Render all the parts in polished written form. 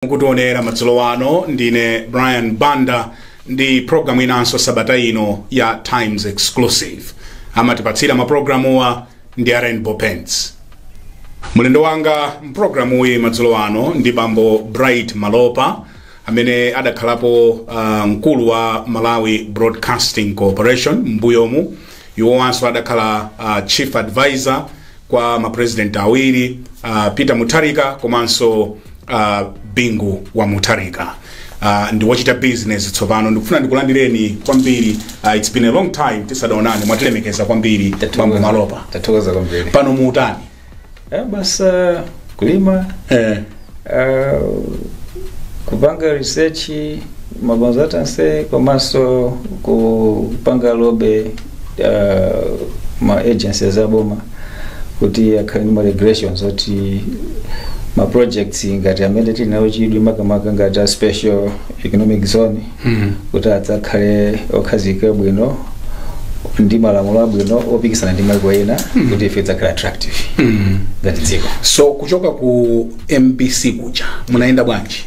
Mukutionera madzulo ano, ndine Brian Banda ndi programu inanso sabata ino ya Times Exclusive. Amatipatsira mapulogalamuwa ndi a Rainbow Paints. Mlendo wanga mpulogalamuyi madzulo ano ndi bambo Bright Malopa, amene adakhalapo mkulu wa Malawi Broadcasting Corporation mbuyomu. Iwowanso adakhala chief advisor kwa mapresident awiri, Peter Mutharika komanso Bingu wa Mutharika. Ndi wochita business tsopano. Ndikufuna ndikulandireni kwambiri. It's been a long time tisadaonane. Mwatilemekeza kwambiri, bambo Malopa. Tathokoza kwambiri. Pano muutani? Basa kulima, kupanga research, ma consultancy, komanso kupanga lobby ma agencies aboma kuti akhale ndi ma regulations oti ma projects ngati amene tili nawo chidwi, makamaka ngati a special economic zone, kuti adzakhale okhazikika bwino ndi malamulo abwino opikisana ndi maiko ena, kuti ife tidzakhale attractive ngati dziko. So kuchoka ku MBC kuja munaenda bwanji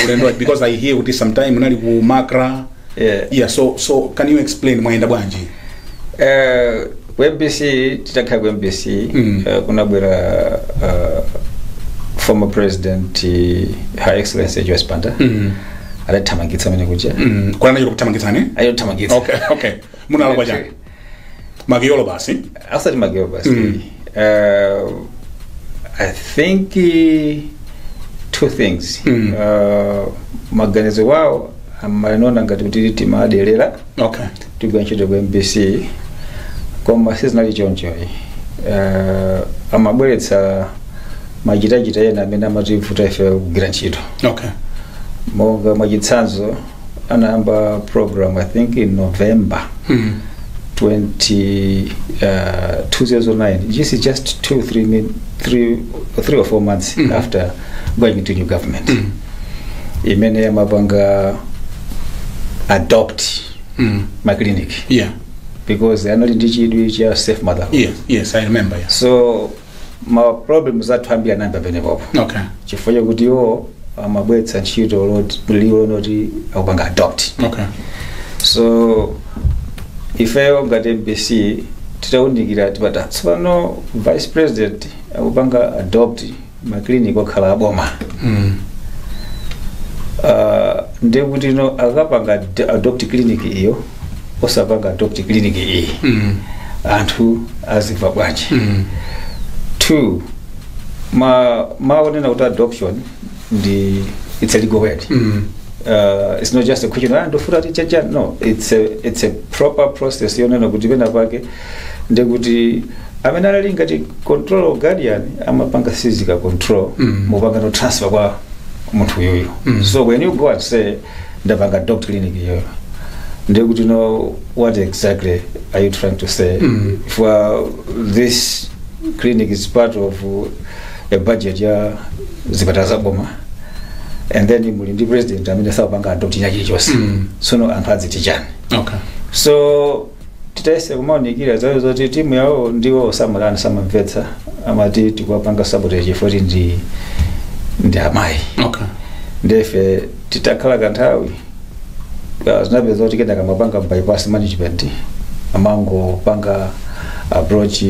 ulendo? Because I hear kuti sometime munali ku MACRA. Yeah, so can you explain mwayenda bwanji? Ku MBC, titakhala ku MBC, kunabwera former president, Her Excellency Joyce Banda, adathamangitsa amene kuja. Kunanachita kuthamangitsani? Ayothamangitsa. Okay, munalakwa chani? Makiyolo basi? Asati makiyolo basi. I think two things. Maganizo wawo amanena ngati kuti timadelera tigwa ntchito ku MBC, koma sizinali choncho. Amabweretsa machitachita ena amene amativuta ife kugwira ntchito. Monga mwachitsanzo, anayamba program, I think in November 20 2009. This is just 2 3 3 or 4 months after going into new government, imene amapanga adopt ma clinic because anali ndi chidwi cha safe motherhood. Yes, I remember, yeah. So ma problems athu ambiri anayamba penepopo, chifukwa chakuti iwo amabweretsa ntchito liwo loti akupanga adopt. So ifeyo ngati MBC titaunikira, tipata tsopano vice president akupanga adopt ma clinic okhala aboma, ndekuti no akapanga adopt clinic iyo, osapanga adopt clinic iyi, anthu azimva bwanji? Two, ma maonena kuti adoption ndi, it's a legal word. It's not just a question, ah, ndofuna ti chacha. No, it's a proper process yonena kuti pena pake ndekuti amene anali ngati control guardian amapanga physical control, mupanga no transfer kwa munthu uyuyu. So when you go and say ndapanga adopt clinic iyoyo, ndekuti no, what exactly are you trying to say? If this clinic is part of a budget ya zipatala za boma, and then muli ndi president amene sapanga adopt china chilichonse, tsono anthu adziti chani? So titayese kumaunikira zawo zoti timu yawo ndiwo samalani, samamvetsa, amati tikuwapanga sabotage chifukwa ndi amayi. Ndefe titakhala kanthawi, zinapeza kuti kenaka amapanga bypass management, amangopanga approach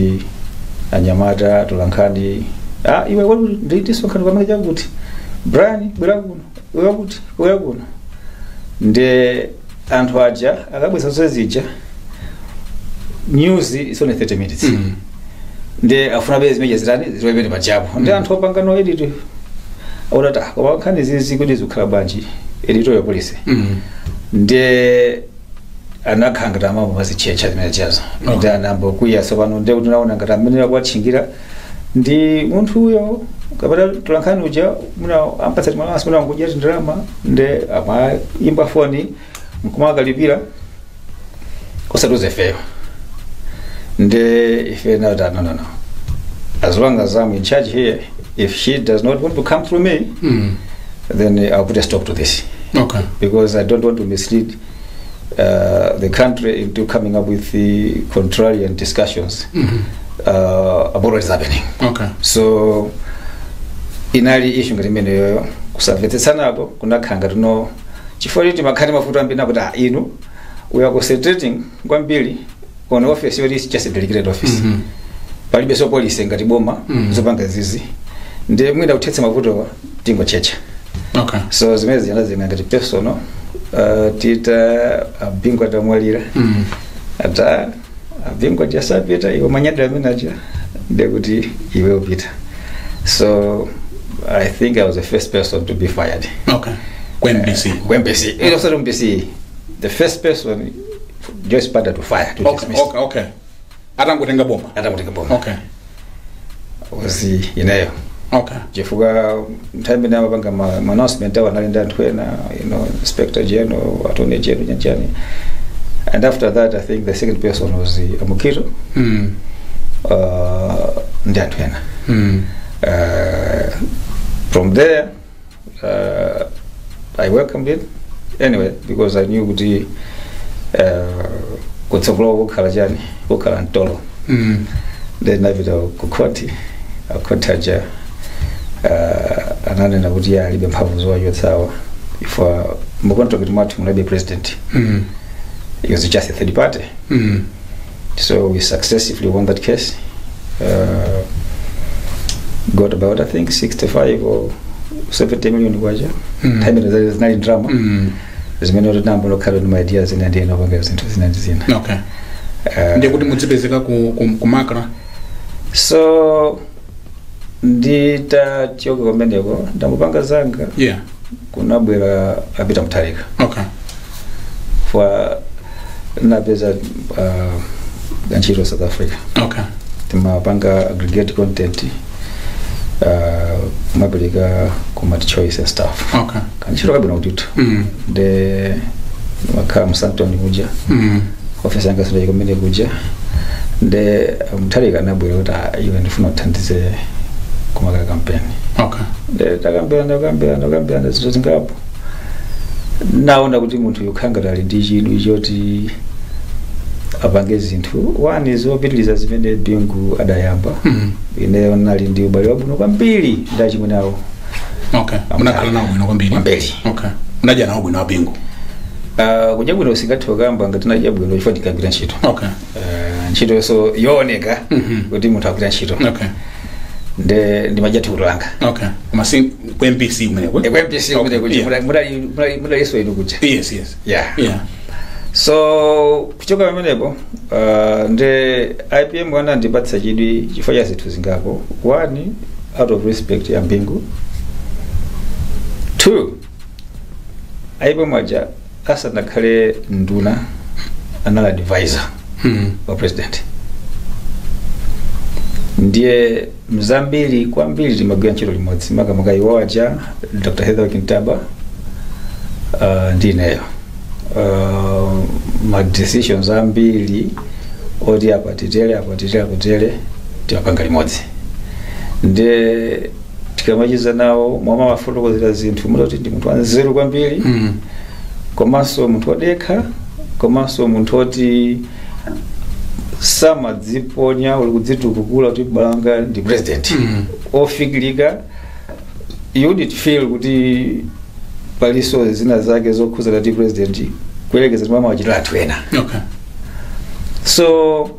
anyamata atolankhani: "Ah, iwe wakuti, ndisonkhano pamene chakuti, Brian bwera kuno, iwe wakuti bwera kuno." Nde anthu aja akabweza zonse zija, news is only 30 minutes, nde afuna bezi zimeje zitani, ziwepene pajapo. Nde anthu opanga no edit aonati, "Ah, koma nkhani zizi kuti zikukhala bwanji?" Editorial policy. Nde anakhala ngati amambo mazitchecha zimene chazo. Ndi anayamba kukwiya tsopano. Nde kuti naona ngati amene akuwatchingira ndi munthu uyo kapena tolankhani uja, muna ampatsa timalasi, muna nkudya tindalama, nde amayimba foni nkumakalipira osatiuza ifeyo. Nde ife nati, "No, no, no, as long as I'm in charge here, if she does not want to come through me, then I'll put a stop to this, because I don't want to mislead the country into coming up with the contrarian discussions about what is happening." So inali issue ngati imeneyoyo. Kusamvetsetsanako kunakhala ngati no chifukwa choti timakhala ndi mavuto ambiri nakuti, ah, inu, we are concentrating kwambiri on office yoti is just a delegated office. Palibe so policy ngati boma zopanga zizi, ndi mwina kuthetsa mavutowa tingochecha. So zimene zina ngati personal, tita a Bingu atamwalira, ata a Bingu achasapita, iwe manyadira amene aja, ndekuti iwe upita. So I think I was the first person to be fired. Okay, ku MBC? Ku MBC. It was not MBC, the first person Joyce Banda to fire, to dismiss. Okay, atangotenga boma? Atakutenga boma. Was ineyo. Chifukwa nthawi imene amapanga ma announcement awo anali ndi anthu ena, inspector general, attorney general, chanchani, and after that I think the second person was a Mukhito ndi anthu ena. From there I welcomed it anyway because I knew kuti kutsogolo kukhala chani, kukhala mtolo. Then napita ku court. Court aja ananena kuti iye alibe mphamvu zowachotsawa ifo mu contract mwathu munalibe president. It was just a third party. So we successfully won that case, got about, I think, 65 or 70 million kwacha. Nthawi imene zinali ndalama zimene kuti nambo lokhala ndi ma ideas zina ndi ena opanga zinthu zina ndi zina. Ndiye kuti mudzipezeka ku MACRA? So nditachoka kumeneko, ndamupanga zanga, kunabwera a Peter Mutharika. For napeza ntchito South Africa. Timapanga aggregate content, kumapereka ku MultiChoice and stuff. Kantchito kabwino kutithu. De makhala mu Sandton kuja. Office yanga sindayi kumene kuja. Nde Mutharika anabwera kuti, "Ah, iwe ndifuna kuthandize kumaka campaign." Nde takambirana, takambirana, takambirana zinthu zingapo, naona kuti munthu yukhala ngati ali ndi chidwi choti apange zinthu wani zopitiliza zimene Bingu adayamba. Ineyo nali ndi ubale wabwino kwambiri ndi achimwene awo. Okay, munakhala nawo bwino kwambiri? Kwambiri. Okay, munadya nawo bwino a Bingu? Kudya bwino singathe kukamba ngati nadya bwino chifukwa ndikagwira ntchito. Ntchito yonso yooneka kuti munthu agwira ntchito. Nde ndimadya thukuta langa. Okay, koma si ku MBC kumeneko? Ku MBC kumene kuja. Mudaliso inu kuja. Yes. Yeah. So kuchoka pamenepo, nde APM anandipatsa chidwi chifukwa cha zinthu zingapo. One, out of respect ya Bingu. Two, APM aja asanakhale nduna anali advisor wa president, ndiye mzambiri kwambiri timagwira ntchito limodzi, makamaka iwo aja, Dr Heather Ntaba, ndi ineyo. Ma decisions ambiri oti apa titere, apa titere, apa titere, timapanga limodzi. Ndiye tikamachiza nawo mwama mafotokozera zinthu mutoti ndi munthu wanzeru kwambiri, komanso munthu wodekha, komanso munthu woti samadziponya uli kudzitukukula kuti balanga ndi president. Ofikirika, you wouldn't feel kuti paliso zina zake zokhuzana ndi president kuyerekeza ndi amawachitira anthu ena. So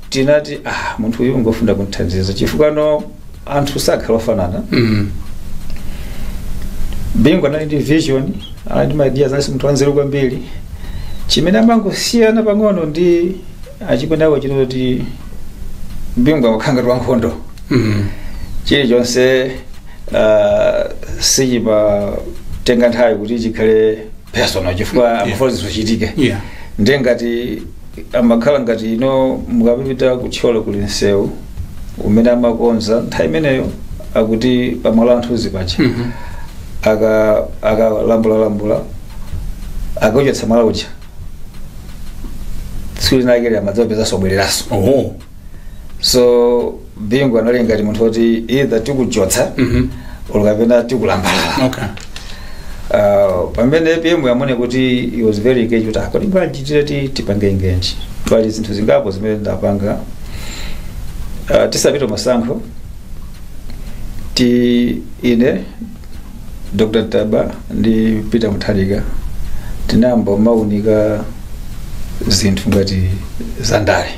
tinati, ah, munthu uyu ngofuna kunthandiza chifukwa no anthu sakhala ofanana. Bingu anali ndi vision, anali ndi ideas, anali munthu wanzeru kwambiri. Chimene amangosiyana pang'ono ndi achimwene ako chinoti Bingu amakhala ngati wankhondo. Chilichonse sichimatenga nthawi kuti chikhale personal chifukwa amafuna zinthu zichitike. Ndiye ngati amakhala ngati ino mukapita kuthyolo kuli msewu umene amakonza nthawi imeneyo, akuti pamalo anthuzi paja, aka akalambulalambula akauchotsa mwala uja, tsiku linake amadzapezanso obwereranso. So Bingu anali ngati munthu woti either tikuchotsa olo kapena tikulambalala. Pamene APM yamone kuti he was very engaged kuti akodi bwanji titati tipange engage, pali zinthu zingapo zimene ndapanga. Tisapita masankho ti ine Dr. Ntaba ndi Peter Mutharika tinayamba maunika zinthu ngati zandale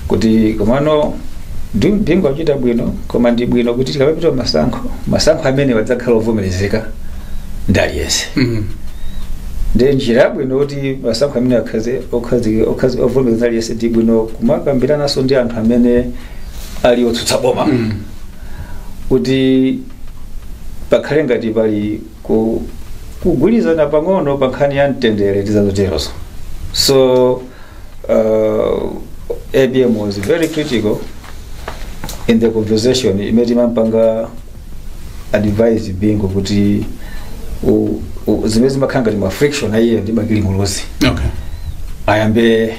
kuti komano Bingu achita bwino, koma ndi bwino kuti tikamapita masankho, masankho amene wadzakhala ovomerezeka ndi aliyense. Ndi njira yabwino kuti masankho amene akhaze ovomereza aliyense, ndi bwino kumakambiranaso ndi anthu amene ali otsutsa boma kuti pakhale ngati pali kugwirizana pang'ono pa nkhani ya mtendere ndi zazoterozo. So APM was very critical in the conversation imene timampanga advise Bingu kuti zimene zimakhala ngati ma friction ayiye ndi Bakili Muluzi ayambe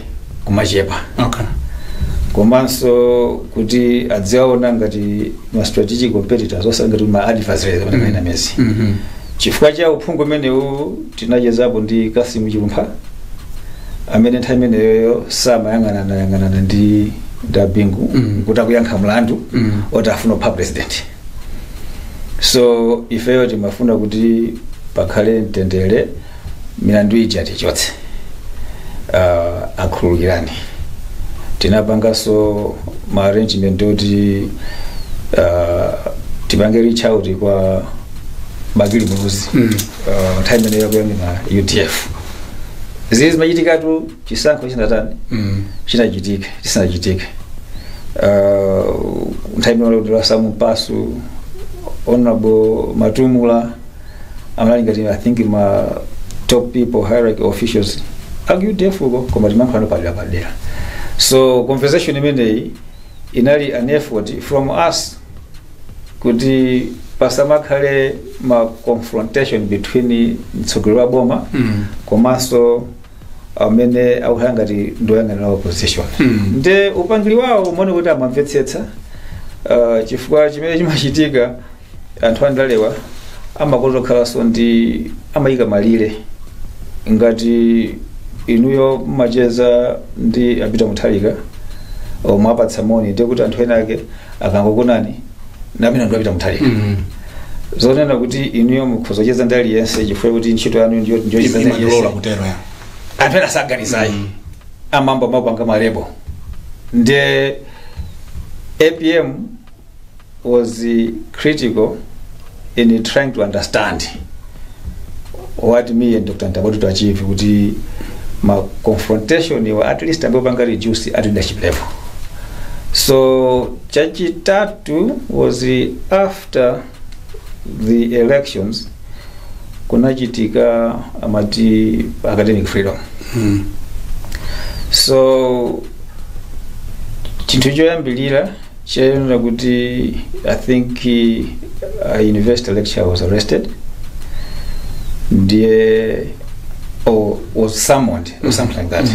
kumachepa, komanso kuti adziwaona ngati ma strategic competitors, osati ngati ma adversaries amene amene. Chifukwa cha uphungu umenewu tinachezapo ndi Kasimu Chilumpha amene nthawi imeneyoyo samayang'anana yang'anana ndi Bingu kuti akuyankha mlandu oti afuna kupha president. So ifeyo timafuna kuti pakhale mtendere, milandu ija tichotse, akhululukirani. Tinapanganso ma arrangement oti tipange reach out kwa Bakili Muluzi nthawi imeneyo yakuyang'ana UDF. Zizi zimachitikatu chisankho chinatani, chinachitika chisanachitike. Nthawi imeneyo kuti Sam Mpasu, Honorable Matumula amanali ngati, I think, ma top people, hierarchy officials aku UDF uko, koma timankhulano padera padera. So conversation imeneyi inali an effort from us kuti pasamakhale ma confrontation between mtsogoleri wa boma komanso amene akukhala ngati ndoyang'anira opposition. Nde upangiri wawo umaone kuti amamvetsetsa, chifukwa chimene chimachitika, anthu andalewa amakonda kukhalanso ndi amayika malire. Ngati inuyo mmacheza ndi a Peter Mutharika omwe apatsa moni, ndiye kuti anthu ena ake akangokunani namene anthu a Peter Mutharika, zonena kuti inuyo mukhoza kucheza ndi aliyense chifukwa kuti ntchito yanu ndiyocheza ndi Imalola aliyense. Kutero ya. Anthu ena saganizayi, amambo amapanga ma label. Ndiye APM was critical in trying to understand what me and Dr. Ntaba to achieve, kuti ma confrontation iwo at least ambopanga reduce at leadership level. So chachitatu was after the elections kunachitika amati academic freedom. So chinthu choyambilira chayenera kuti, I think, a university lecturer was arrested ndiye, or was summoned or something like that.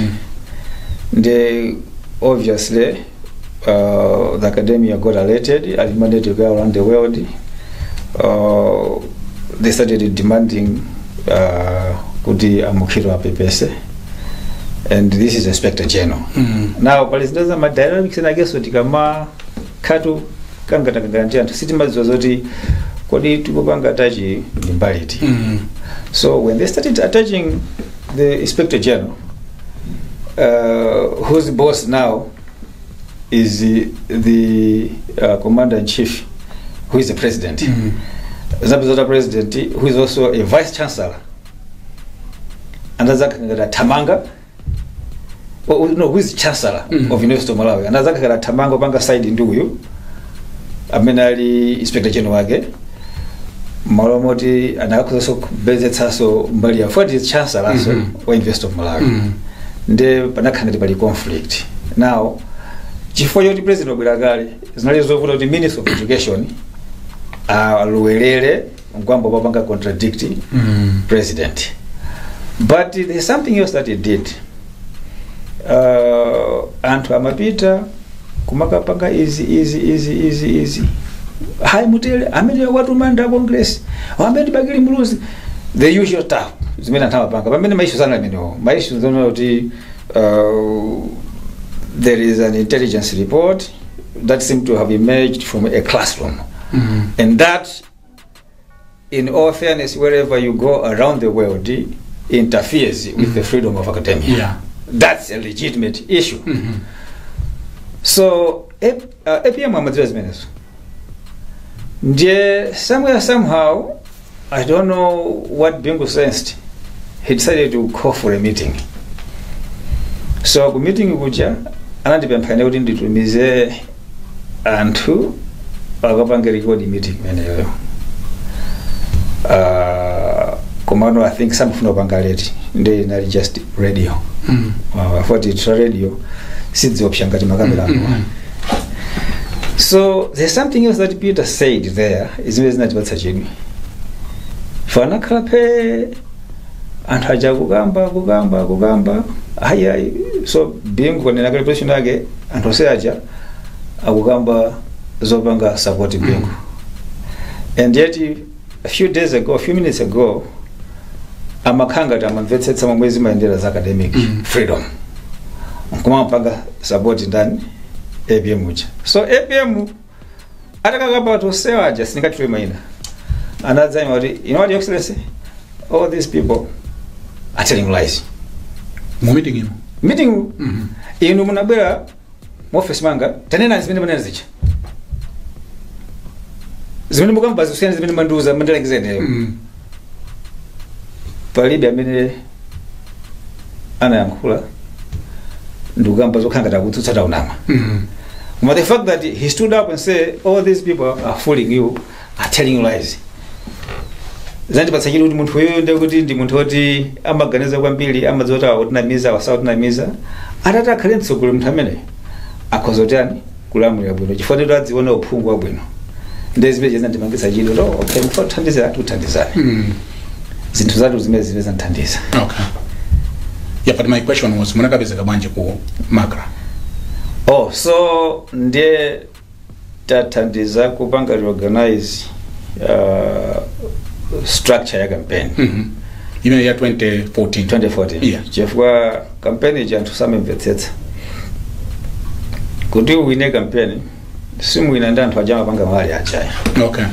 Ndiye obviously the academia got alerted and demanded to go around the world. They started demanding kuti a Mukhito apepese, and this is Inspector General. Now pali zinthu za ma dynamics enakenso, tikama khatu kangatakangana ndi anthu sitimadziwa zoti kodi tikupanga touch ndi mbali iti. So when they started attaching the Inspector General, whose boss now is the commander in chief, who is the president, zapezota president, who is also a vice chancellor, anazakangata thamanga, oh, no, who is chancellor of University of Malawi, anazakangata thamanga panga side ndi uyu amene ali Inspector General wake, malo moti anakakhozaso kubezetsaso mbali ya for chancellor so wa University of Malawi. Nde panakhala ngati pali conflict. Now chifukwa choti president wabwera kale, zinali zovuta kuti Minister of Education aluwerere mkwambo papanga contradict president. But there's something else that he did. Anthu amapita kumakapanga izi izi izi izi izi, hayi mutere amene watuma ndi Congress, amene Bakili Muluzi, the usual stuff zimene anthu amapanga, pamene ma issue sana amenewo, ma issue zonena kuti there is an intelligence report that seemed to have emerged from a classroom and that in all fairness, wherever you go around the world, interferes with the freedom of academia. That's a legitimate issue. So APM amadziwa zimenezo. Ndiye somewhere, somehow, I don't know what Bingu sensed, he decided to call for a meeting. So ku meeting kuja anandipempha ine kuti nditumize anthu akapange record meeting imeneyo. Komano I think samafuna kupanga late, ndiye inali just radio. Foti tra radio sidziopsa ngati makamera mm So there's something else that Peter said there, zimene zinatipatsa chidwi. Fanakhala phe, anthu aja kukamba, kukamba, kukamba, ayi ayi. So Bingu kwanena kale position yake, anthu onse aja akukamba zopanga support Bingu. And yet a few days ago, a few minutes ago, amakhanga kuti amamvetsetsa momwe zimayendera za academic freedom, nkumapanga support ndani? APM uja. So APM atakakamba anthu onsewa aja, sindingatchule mayina, anadzayima kuti, "You know what, Your Excellency, all these people are telling lies." Mu meeting imo? Meeting. "Inu munabwera mu office mwanga, tanena zimene munena zija. Zimene mukamba zikusiyana zimene mandiuza, mandilangiza ineyo." Palibe amene anayankhula ndikukamba zokhala ngati akutsutsa taunama. But the fact that he stood up and said, "All these people are fooling you, are telling you lies," zandipatsa chidwi kuti munthu uyu ndiye kuti ndi munthu woti amaganiza kwambiri, amadziwa kuti awakutinamiza, awasakutinamiza. Atati akhale mtsogoleri, munthu amene akhoza kutani? Kulamulira bwino, chifukwa ndito adziona uphungu wabwino. Ndiye zimene zinandipangitsa chidwi to, okay, mufuna kuthandizira, tikuthandizani. Zinthu zathu zimene zandithandiza. Okay, yeah, but my question was, munakapezeka bwanji ku MACRA? Oh, so ndiye tathandiza kupanga reorganize structure ya campaign. Imene ya 2014? 2014. Chifukwa campaign iji anthu samamvetsetsa kuti uwine campaign, simuwina ndi anthu aja amapanga mali ajayo. Okay,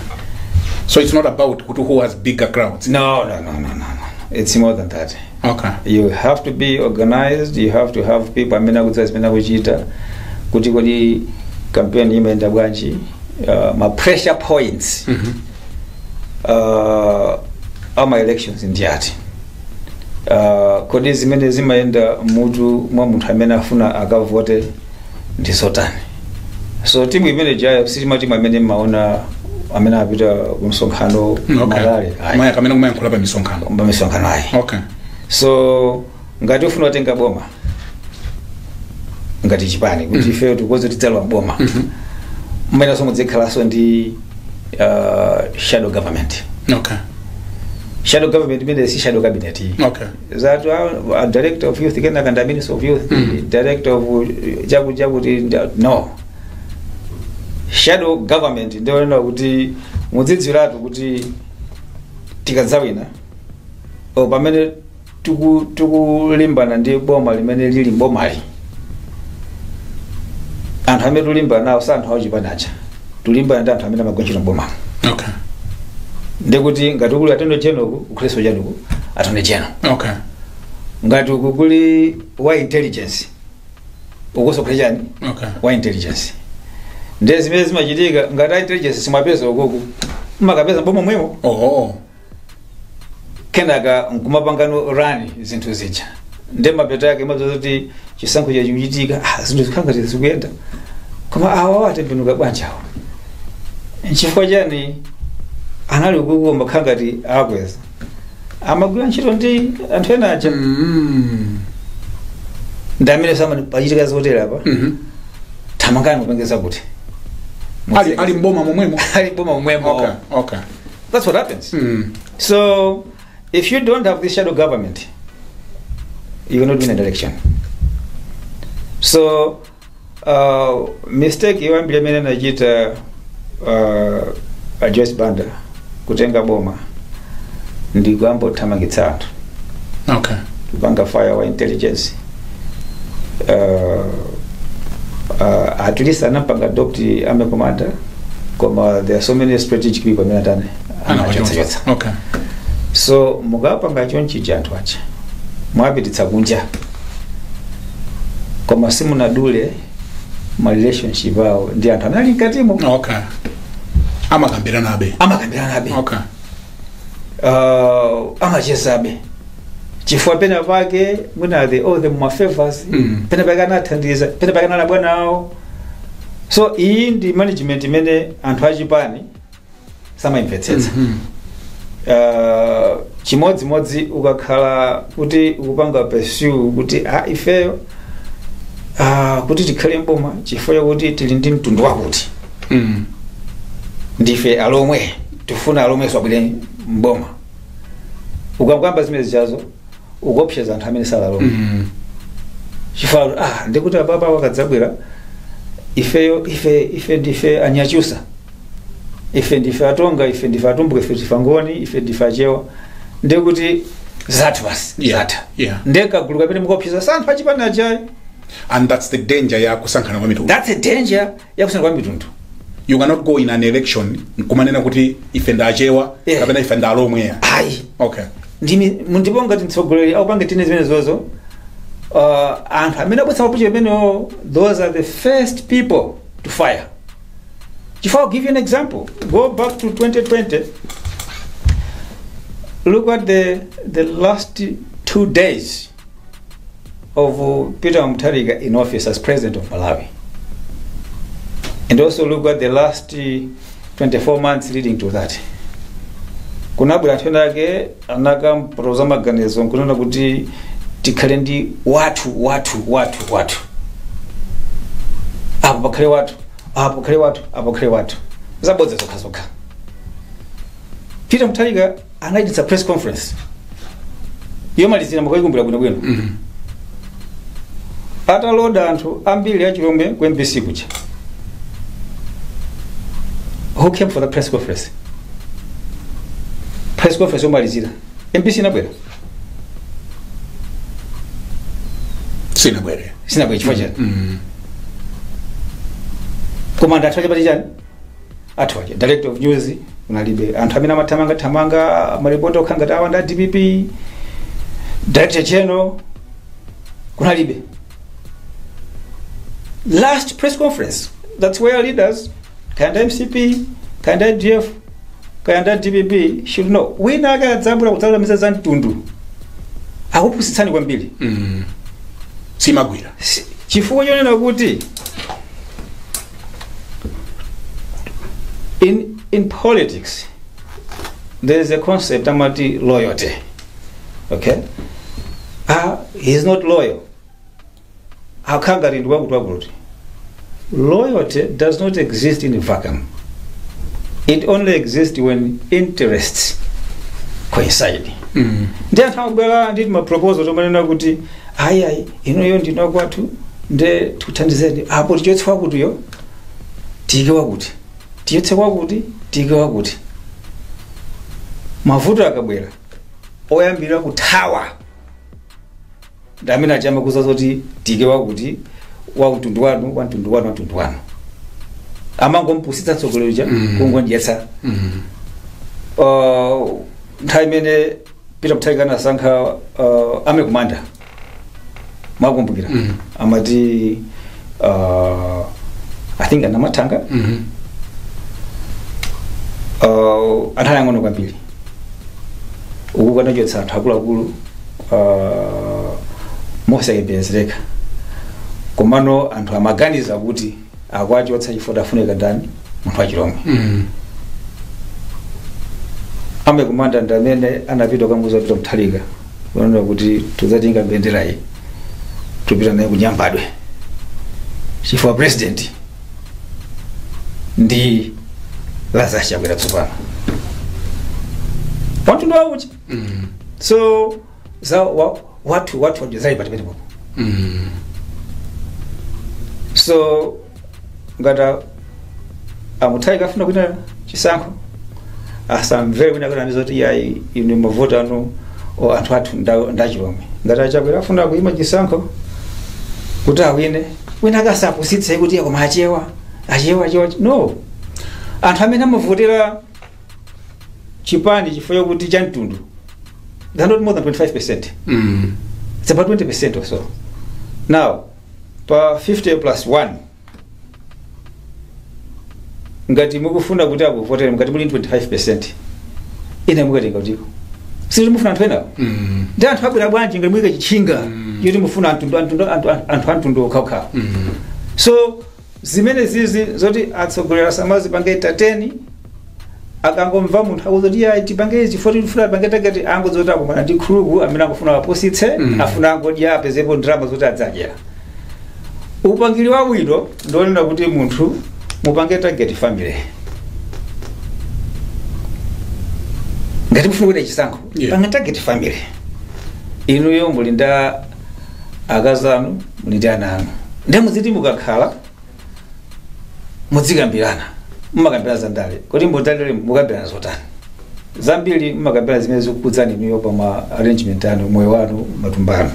so it's not about kuti who has bigger crowds? No, it's more than that. You have to be organized, you have to have people amene akudziwa zimene akuchita, kuti kodi campaign imayenda bwanji, ma pressure points ama elections ndi ati, kodi zimene zimayenda mutu mwa munthu amene afuna akavote ndi zotani. So timu imene jayo sitima timu amene mmaona amene apita kumsonkhano, ma rally. Maya kamene kumayankhula pa misonkhano. Pa misonkhano, ayi. So ngati ufuna kutenga boma ngati chipani, kuti ife tikukonza tidzalowa boma, mmenenso mudzikhalanso ndi shadow government. Shadow government imene si shadow cabinet iyi. Zatu a director of youth, kenaka ndi minister of youth, director of chakuti chakuti, no. Shadow government ndionena kuti mudzidziwiratu kuti tikadzawina, o pamene tikulimbana ndi boma limene lili mbomali, anthu amene tulimbana nawo si anthu auchipani aja, tulimbana ndi anthu amene amagwira ntchito mbomamo. Ndikuti ngati kuli attorney general, kukhalenso chanuku attorney general. Ngati uku kuli wa intelligence, ukonso kukhale chani? Wa intelligence. Ndiye zimene zimachitika, ngati a intelligence simwapeza ukoku, mmakapeza mboma mwemo. Oh. Kenaka nkumapangano rani zinthu zija, ndi mapeto yake mazoza kuti chisankho chachikuchitika, ah, zinthu zikhala ngati zikuyenda, koma awa atembenuka bwanji awa? Nchifukwa chani anali ukuku makhala ngati akweza amagwira ntchito ndi anthu ena aja? Ndi amene samani pachitika zotera apa, thamangani mupengeza kuti Ali mboma momwemo. Ali mboma momwemo. That's what happens. So if you don't have this shadow government, you cannot win an election. So mistake yoyambira imene anachita Joyce Banda kutenga boma ndi kuyamba kuthamangitsa anthu, kupanga fire wa intelligence. At least anampanga adopt army commander, koma there are so many strategic people amene atani? Anachotsa. So mukapanga chonchija, anthu aja mwapititsa kunja, koma simunadule ma relationship awo ndi anthu amene ali mkatimo. Okay, amakambiranabe. Amakambiranabe. Amachezabe, chifukwa pena pake mwina they owe them ma favors, pena pake anathandiza, pena pake anali bwana awo. So iyi ndi management imene anthu achipani samayimvetsetsa. Chimodzimodzi ukakhala kuti ukupanga pursue kuti ifeyo kuti tikhale mboma chifukwa chakuti tili ndi mtundu wakuti, ndife Alomwe, tifuna Alomwe abwere mboma, ukakamba zimene zichazo ukuopseza anthu amene sali Alomwe, chifukwa ndikuti apapa wakadzabwera, ifeyo ife ndife Anyachusa, ife ndife Atonga, ife ndife Atumbuka, ife ndife Angoni, ife ndife Achewa, ndikuti zathu basi zatha. Ndekagulu kapene mukuopseza sa anthu achipani achayi. And that's the danger ya kusankhana kwa mitundu. That's a danger ya kusankhana kwa mitundu. You cannot go in an election nkumanena kuti ife ndachewa kapena ife ndalomwe. Ayi. Okay. Ndimi ndipo ngati mtsogoleri akupanga tine zimene zozo, anthu amene abwetsa mapuchi amenewo, those are the first people to fire. Chifukwa, I'll give you an example. Go back to 2020. Look at the last 2 days of Peter Mutharika in office as president of Malawi, and also look at the last 24 months leading to that. Kunabwera anthu ena ake anakampotoza maganizo nkunena kuti tikhale ndi wathu, wathu, wathu, wathu, apo pakhale wathu, apo pakhale wathu, apo pakhale wathu, zabodza zokha zokha. Peter Mutharika anachititsa press conference yomalizira, mukaikumbira bwinobwino, ataloda anthu ambiri achilomwe ku MBC kuja. Who came for the press conference? Press conference yomalizira, MBC inabwera? Sinabwere. Sinabwere. Chifukwa chani? Koma anthu achapati chani, athu aja, director of news unalibe, anthu amene amathamanga thamanga, maripoti okha ngati awa nda DPP, director general kunalibe. Last press conference. That's where leaders, kaya MCP, kaya DF, kaya DPP, should know wina akadzabwera kudzalamisa za mtundu, akupusitsani kwambiri. Simagwira. Chifukwa chonena kuti in politics there is a concept amati loyalty, okay? He is not loyal, akhangati ndi wakuti wakuti. Loyalty does not exist in a vacuum. It only exists when interests coincide. Ndi anthu amabwera ndi ma proposal tomanena kuti ayi, ayi, inuyo ndino kwathu, nde tikuthandizeni apo tichotse wakutiyo, tiyike wakuti, tichotse wakuti, tiyike wakuti. Mavuto akabwera, oyambira kuthawa ndi amene achama kuza zoti tiyike wakuti, wa mtundu wanu, wa mtundu wanu, wa mtundu wanu. Amangompusitsa mtsogoleri cha kungondyetsa. Nthawi imene Peter Mutharika anasankha ame kumanda, mwakumbukira? Mm. Amati I think anamathanga. Anthu ayang'ono kwambiri uku kanachotsa anthu akuluakulu mosayembekezereka, komano anthu amaganiza kuti akwachotsa chifukwa afunika ndani? Munthu wachilomwe. Ame kumanda ndi amene anapita kukamuuza Peter Mutharika kunena kuti tudzatenga mbendera iyi, tupita naye kunyambadwe, chifukwa president ndi Lazarus Chakwera tsopano, wamtundu wauchi. So za wathu wathu wajezali pati pamenepopo. So ngati amutharika afuna kuita chisankho, asamvere kwina kuti amizoti yayi, inu mavoti anu o anthu athu ndachilomwe. Ngati achakwera afuna kuyima chisankho kuti awine, wina akasapusitse kuti koma achewa, achewa, achewa. No, anthu amene amavotera Chipani chifukwa kuti cha mtundu, they're not more than 25%. It's about 20% or so. Now pa 50 plus 1, ngati mukufuna kuti akuvotere, ngati muli 25%, ine mukatenga kutiko? Siti mufuna anthu enawo. Ndi anthu abwera bwanji ngati muyike chitchinga yoti mufuna anthu amtundu okhaokhawo? So zimene zizi zoti atsogoleri samazipange tateni, akangomva munthu akuzoti ya tipange izi chifukwa tifuna tipange takati, angozoti akumana ndi khuluku amene angofuna apositse, afuna angodya, apezepo ndalama zoti adzadyera. Upangiri wabwino ndionena kuti munthu mupange target family. Ngati mufuna kuita chisankho, pange target family. Inuyo muli nda akazanu, muli ndi ana anu, ndi muziti mukakhala muzikambirana. Mmakambirana za ndale, kuti mbodalire mukambirana zotani? Zambiri mmakambirana zimene zikukudzani inuyo pa ma arrangement anu, moyo wanu, matumba anu.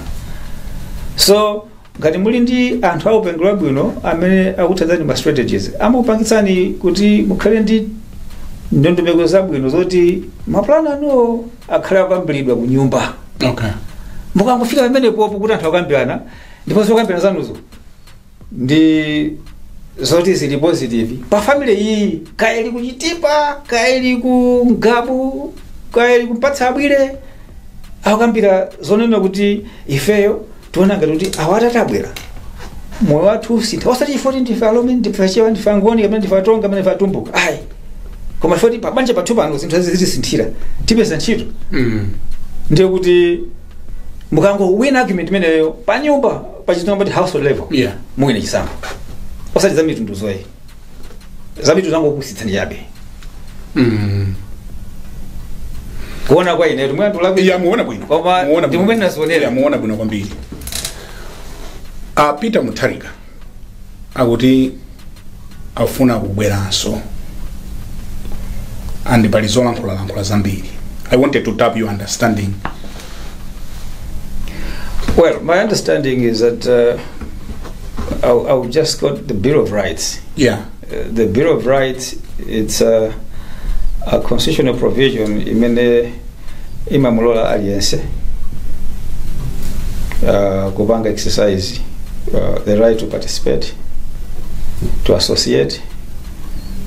So ngati muli ndi anthu aupangiri wabwino amene akuthandizani ma strategies, amakupangitsani kuti mukhale ndi ndondomeko zabwino zoti mapulani anuwo akhale akambiridwa ku nyumba. Mukangofika pamenepopo kuti anthu akambirana, ndipo zokambirana zanuzo ndi zoti zili positive pa family iyi, kaya ili kuchitipa, kaya ili ku Ngabu, kaya ili kumpatsa abwire, akambira zonena kuti ifeyo tiona ngati kuti awa atatabwera moyo wathu usintha, osati chifukwa kuti ndife Alomwe, ndife Achewa, ndife Angoni, kapena ndife Atonga, kapena ndife Atumbuka, ayi, koma chifukwa kuti pabanja pathu pano zinthu zizisinthira, tipeza ntchito. Ndiye kuti mukangowina argument imeneyo pa nyumba, pachizungu pati household level, muwine chisankho, osati za mitundu zoyi. Za mitundu zangokusitsani chabe. Kuona kwa ine tumwe anthu Ya, muona bwino. Koma Muona ndi bwino. mumene nazionera. Ya, muona bwino kwambiri. A Peter Mutharika akuti afuna kubweranso, and pali zolankhulalankhula zambiri. I wanted to tap your understanding. Well, my understanding is that I just got the Bill of Rights. The Bill of Rights, it's a constitutional provision imene imamulola aliyense kupanga exercise the right to participate, to associate,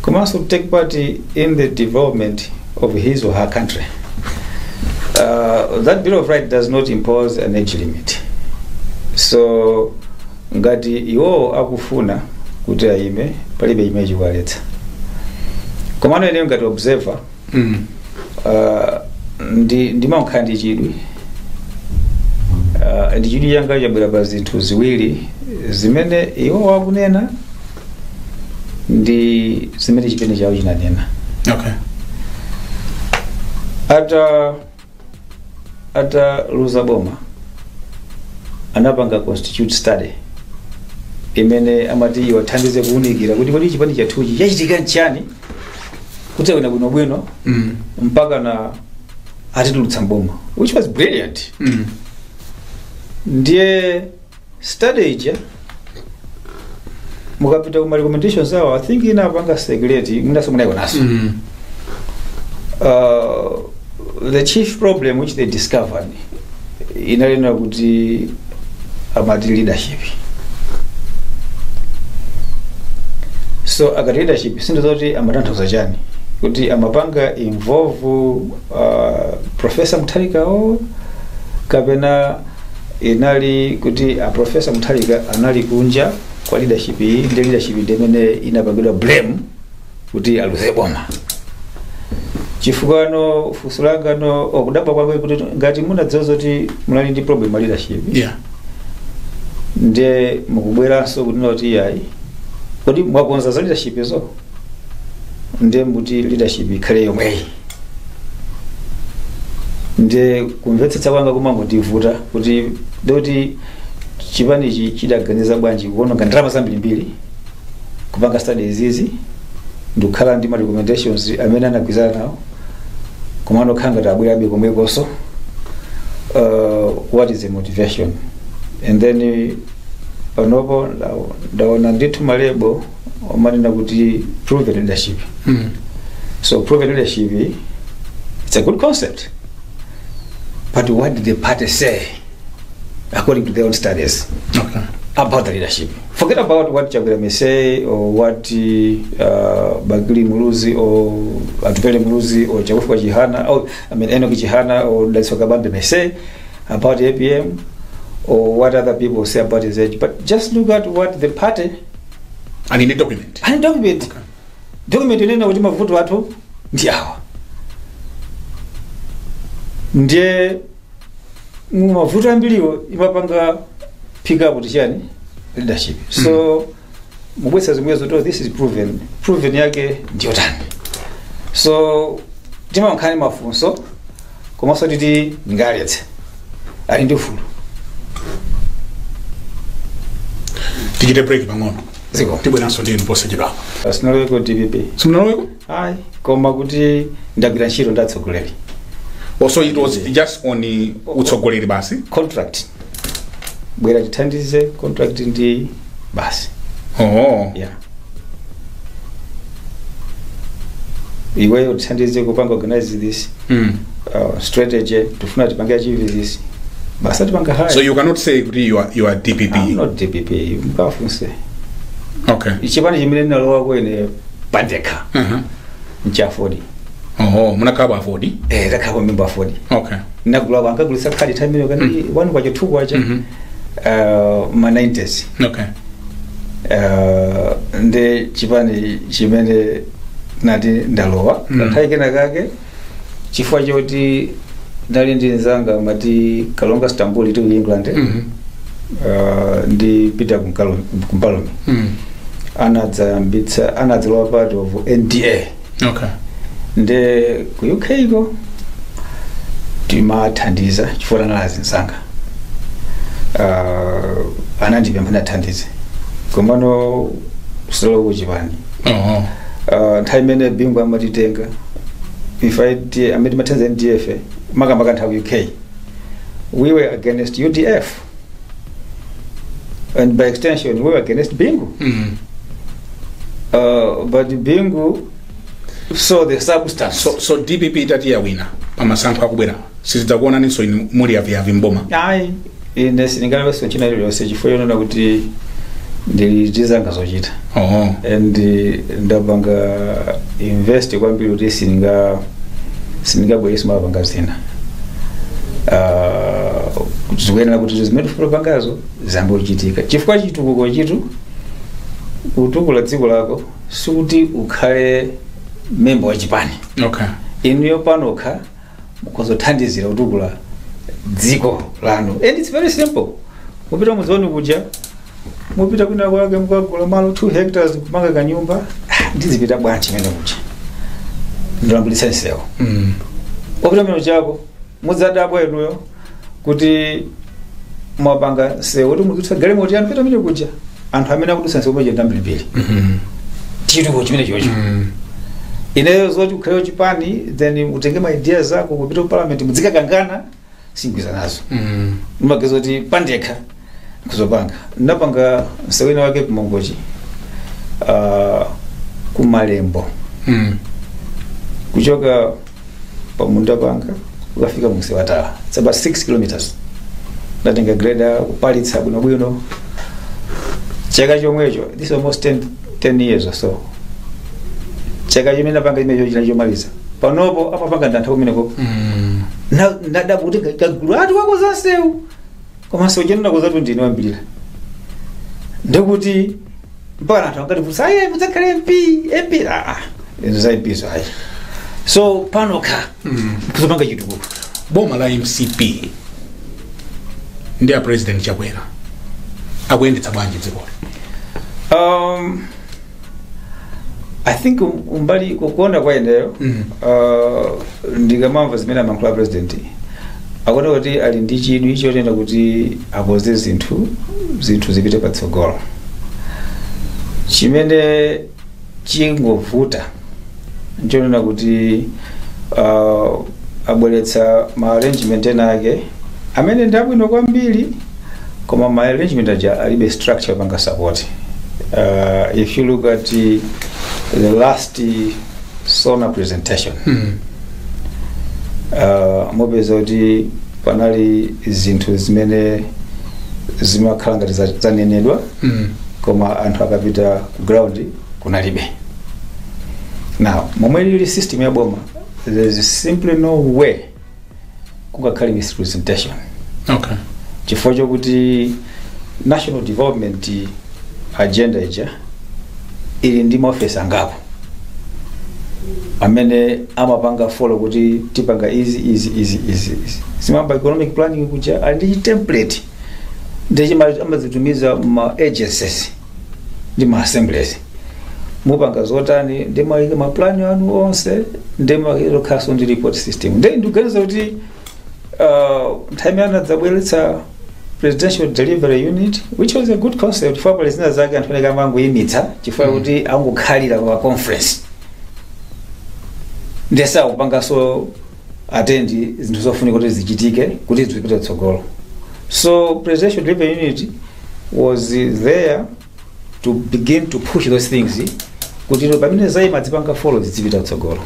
komanso to take part in the development of his or her country. That Bill of Rights does not impose an age limit. So ngati iwo akufuna kuti ayime, palibe chimene chikuwaletsa. Komano ineyo ngati observer, ndimakhala ndi chidwi, ndi chidwi changa chabwera pa zinthu ziwiri zimene iwo wakunena ndi zimene chipani chawo chinanena. Ataluza boma, anapanga constitute study imene amati iwathandize kuwunikira kuti kodi chipani chathuchi chachitika nchani kuti awina bwinobwino mpaka na atitulutsa mboma, which was brilliant. Ndiye study ija, mukapita kuma recommendations awo, I think inapanga circulate, mwinaso munayionaso. The chief problem which they discovered inalena kuti amati leadership. So akati leadership, sindizoti amatanthauza chani, kuti amapanga involve Professor Mutharikawo, kapena inali kuti a Professor Mutharika anali kunja kwa leadership iyi, ndi leadership ndi imene inapangidwa blame kuti aluze boma? Chifukwa no funso langa, no okudabwa kwake kuti ngati munadziwa zoti munali ndi problem ya leadership, ndiye mukubweranso kunena kuti iyayi, kodi mwakonza za leadership izo? Ndiye muti leadership ikhale yomweyi. Ndiye kumvetsetsa kwanga kumangotivuta kuti ndikuti chipanichi chidaganiza bwanji kuononga ndalama zambirimbiri kupanga studies izi ndikukhala ndi ma recommendations amene anagwirizana nawo, komano khala ngati abwerabe komwekonso. What is the motivation? And then panopo ndaona ndithu ma label omanena kuti proven leadership. So proven leadership It's a good concept, but what did the party say according to their own studies about the leadership? Forget about what Chakwera may say or what Bakili Muluzi or Atupele Muluzi or Chakufwa Chihana or, I mean, Enoch Chihana or Dalitso Kabambe may say about APM or what other people say about his age. But just look at what the party And in the document. And document. Document inena kuti mavuto athu ndi awa. Ndiye mavuto ambiriwo imapanga pick up kuti chani, leadership. So mubwesa zomwezo to this is proven. Proven yake ndiyotani? So timankhani mafunso, komanso titi ndingaletse, ali ndi ufulu. Tichite break pang'ono. Ziko. Tibweranso ndinu posachedwapa. Sinaloweko DPP. Simunaloweko? Ayi, koma kuti ndagwira ntchito ndatsogoleri. Also it was just on utsogoleri basi? Contract, bwera tithandize, contract ndi basi. Oh. Yeah, iweyo tithandize kupanga organize this strategy, tifuna tipange achieve this, basi tipanga haya. So you cannot say kuti you are DPP? I'm not DPP, mkafunse. Chipani chimene ndinalowako ine pandekha ncha AFORD. Oh, munakhala AFORD? Eh, ndakhala member AFORD. Ndinagula, ankagulitsa khadi time imene kani 1 kwacha, 2 kwacha, ma 90s. Ndi chipani chimene nati ndalowa kanthawi kena kake chifukwa choti ndali ndi nzanga mati Kalonga Stambuli ku England, ndi Peter Kumpalumi, anadzayambitsa, anadzalowa part of NDA. Nde ku UK ko timathandiza chifukwa tanalazi msanga, anandipempha ndathandize, komano sitalowa kuchipani. Nthawi imene Bingu amatitenga ife amene timathandiza NDF, makamaka nthawi UK, we were against UDF and by extension we were against Bingu. But Bingu saw the substance. So DPP itati yawina pamasankho akubwera, sizidzakuonaninso inu muli aviavi mboma? Ayi, ine sindingalawenso ntchito iliyonse chifukwa yonena kuti ndili ndi zanga zochita. And ndapanga invest kwambiri kuti sindingabwerese mapanga zina. Zikuyenera kuti zimene tifuna pangazo ziyambe kuchitika, chifukwa chitukuko chitu kutukula dziko lako sikuti ukhale member wa chipani. Inuyo panokha mukuzothandizira kutukula dziko lanu, and it's very simple. Mupita muzoni kuja, mupita kwina kwake, mukagula malo 2 hectares, kumanga kanyumba. Ah, ndizipita bwanji mene kuja ndilambulitsa nsewu? Opita meno chako mudzadabwa inuyo kuti mwapanga nsewu kuti muzitsa galimoto yanu pita mene kuja, anthu amene akudutsa nsewu paja ndambirimbiri. Chitukuko chimene chocho. Ineyo zoti ukhale chipani then utenge ma ideas zako kupita ku parliament mudzikakangana, singwiza nazo. Ndimaganiza kuti pandekha kuzopanga, ndinapanga msewu wina wake kuMangochi, kumalembo, kuchoka pamunda panga ukafika msewu watala. It's about 6 kilometers. Ndatenga grader kupalitsa bwinobwino. Chaka chomwecho, this is almost 10 years or so, chaka chimene napanga chimenecho china chomaliza panopo amapanga ndantha kumeneko. Ndadabwa kuti kagulu ati wakoza nsewu, koma nsewu chenena kozatu ndine wambirira, ndikuti mpaka anthu angati kuti ayi, mudzakhale MP, MP. Ah, izo za MP zo ayi. So panokha kuzopanga chitukuko. Boma la MCP ndi a President Chakwera akuyendetsa bwanji dzikoli? I think umbali kukonda kwa ineyo, ndikamamva zimene amankhula president, akuona kuti ali ndi chidwi chotenda kuti akonze zinthu, zinthu zipite patsogolo. Chimene chingovuta nchonena kuti abweretsa ma arrangement ena ake amene ndi abwino kwambiri, koma ma arrangement aja alibe structure panga support. If you look at the last SONA presentation, Mupeza kuti panali zinthu zimene zimakhala ngati zanenedwa, koma anthu akapita ku ground kunalibe. Now, momwe lili system ya boma, there is simply no way kungakhale misrepresentation, chifukwa chokuti national development agenda ija ili ndi maofesi angapo amene amapanga follow kuti tipanga izi, izi, izi, izi, izi. Zimamba economic planning kuja ali ndi template, ndi amazitumiza ma agencies ndi ma assemblies, mupanga zotani, ndi mayika maplani anu onse, ndi makhaso ndi report system. Ndi ndikuganiza kuti nthawi imene anadzabweretsa Presidential Delivery Unit, which was a good concept, chifukwa pali zina zake anthu aneke amangoyimitsa chifukwa kuti angokhalira pa conference, ndiye akupanganso attend zinthu zofunika kuti zichitike kuti zipite tsogolo. So Presidential Delivery Unit was there to begin to push those things kuti pamene zayima zipanga follow, zizipita tsogolo.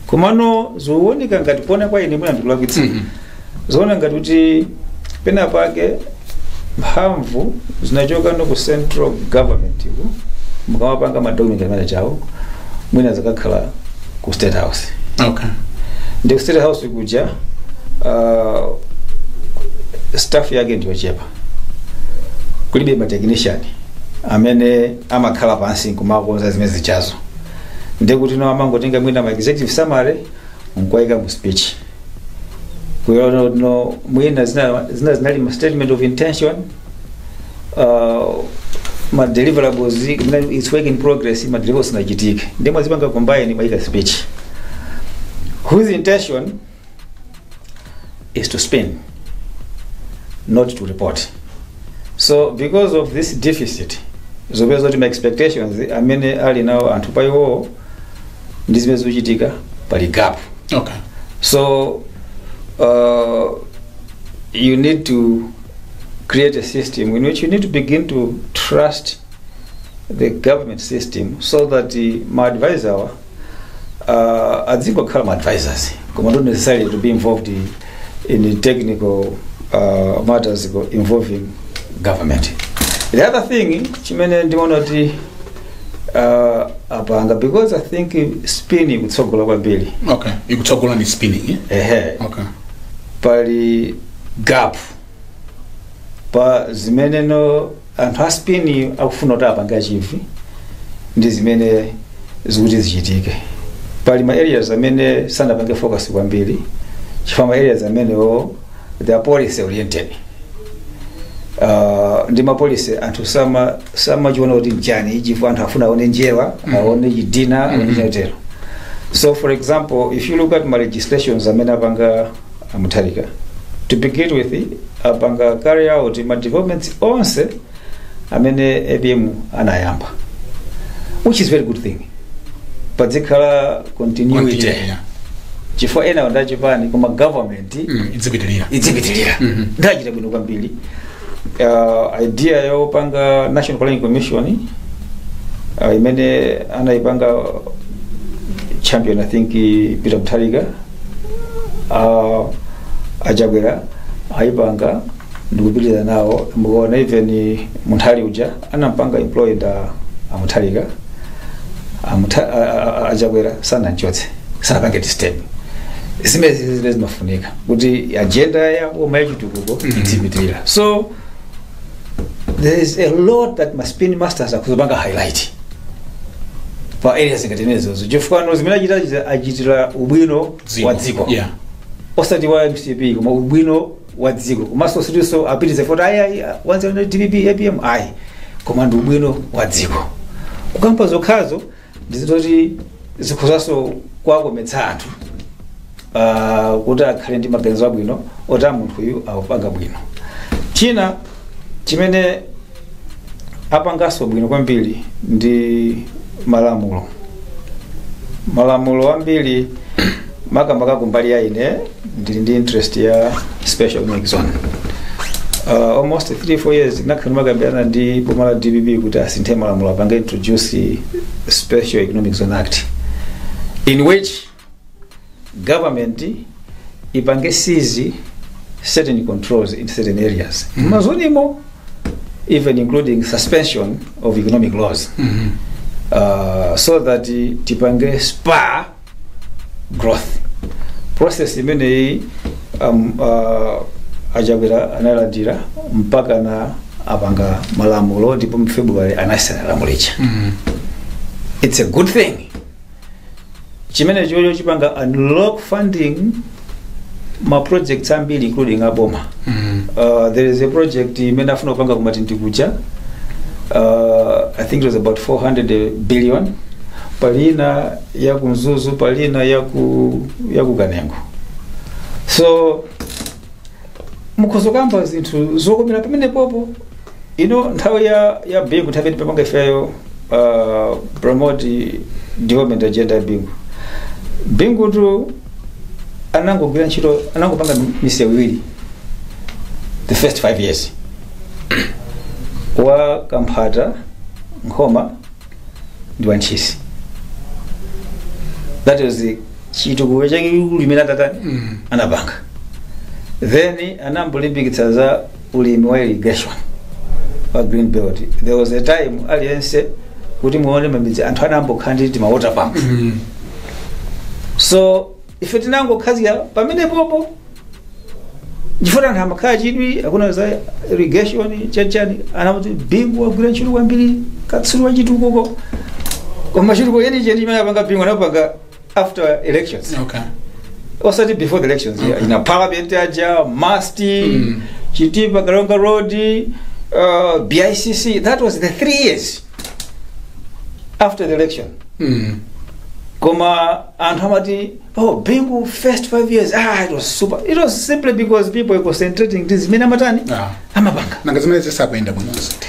Komano zikuoneka ngati, kuona kwa ine, mwina ndikulakwitsa, zoona ngati kuti pena pake mphamvu zinachoka no ku central government ku mukamapanga ma document amene chawo, mwina zakakhala ku State House. Ndi ku State House kuja staff yake ndiyochepa, kulibe ma technician amene amakhala pansi nkumakonza zimene zichazo. Ndikuti no amangotenga mwina ma executive summary nkuwayika mu speech kuyo, no mwina zina zinali ma statement of intention, ma deliverables, it's work in progress, ma deliverables sinachitike, ndi mwazipanga combine, mayika speech whose intention is to spin, not to report. So because of this deficit, zopeza kuti ma expectations amene ali nawo anthu pa iwowo ndi zimene zikuchitika, pali gap. So you need to create a system in which you need to begin to trust the government system so that ma advisor adzingokhala ma advisors, koma not necessarily to be involved in the technical matters involving government. The other thing chimene ndimaona kuti apanga, because I think spin ikutsogola kwambiri. Okay, ikutsogola ndi spinning, eh? Ehe. Pali gap pa zimene no anthu a spin akufuna kuti apange achieve ndi zimene zikuti zichitike. Pali ma areas amene sanapange focus kwambiri, chifukwa ma areas amenewo, they are policy oriented, ndi ma policy anthu samachiona kuti nchani, chifukwa anthu afuna aone njerwa, aone chidina, aone chinatero. So for example, if you look at ma legislations amene apanga a Mutharika, to begin with apanga carry out ma developments onse amene APM anayamba, which is very good thing, padzikhala continuity, chifukwa ena ndachipani, koma government Idzipitirira. Idzipitirira. Ndachita bwino kwambiri. Idea yopanga National Planning Commission, imene anayipanga champion, I think, Peter Mutharika, aChakwera ayipanga ndikupitiriza nawo. Mukaona even Munthali uja anampanga employed aMutharika, aChakwera sanachotse, sanapange disturb. Zimene zimafunika kuti agenda ya boma yachitukuko idzipitirira. So there is a lot that ma spin masters akuzopanga highlight pa areas ngati imenezozo, chifukwa zimene achita achitira ubwino wa dziko, osati wa MCP, koma ubwino wa dziko. Komanso sitinso apitize foti ayi, ayi, wanze DPP, APM, ayi, koma ndi ubwino wa dziko. Kukamba zokhazo ndizitoti zikhozanso kuwakometsa anthu kuti akhale ndi maganizo abwino oti a munthu uyu akupanga bwino. China chimene apanganso bwino kwambiri ndi malamulo. Malamulo ambiri, makamaka kumbali ya ine ndili ndi interest ya special economic zone, almost 3 4 years nakhala makambirana ndi boma la DPP kuti asinthe malamulo, apange introduce Special Economic Zone Act, in which government ipange seize certain controls in certain areas ma zone mo, even including suspension of economic laws, so that tipange spur growth process imeneyi. Achakwera analandira mpaka na apanga malamulo, ndipo mu February anasana lamulo. It's a good thing chimene chocho chipanga unlock funding ma projects ambiri, including aboma. There is a project imene afuna kupanga kumatindi kuja, I think it was about 400 billion, palina ya ku Mzuzu, palina ya ku Kanengo. So mukhozokamba zinthu zokomera pamene popo ino nthawi ya Bingu, nthawi pamanga ifeyo promote development agenda ya Bingu. Bingu tu anangogwira ntchito, anangopanga misewu iwiri the first 5 years, wa Kamphata Nkhoma ndi wa Ntchisi. That was the chitukuko chachikulu imene atatani anapanga. Then anambulimbikitsa za ulimi wa irrigation wa green belt. There was a time aliyense kuti muone mamidzi anthu anambokhala ndi ma water pump. So ife tinangokhazika pamene popo chifukwa anthu amakhala chidwi akuna za irrigation chachani, anamati Bingu wagwira ntchito kwambiri, katswiri wa chitukuko. Koma chitukuko chenicheni chimene apanga Bingu anapanga after elections, osati before the elections. Ina parliament aja MUST, Chitipa Karonga Road, BICC, that was the 3 years after the election. Koma anthu amati, "Oh, Bingu first 5 years, ah, it was super." It was simply because people were concentrating ndi zimene amatani, amapanga. Nanga zimene zisakuyenda bwino ziti?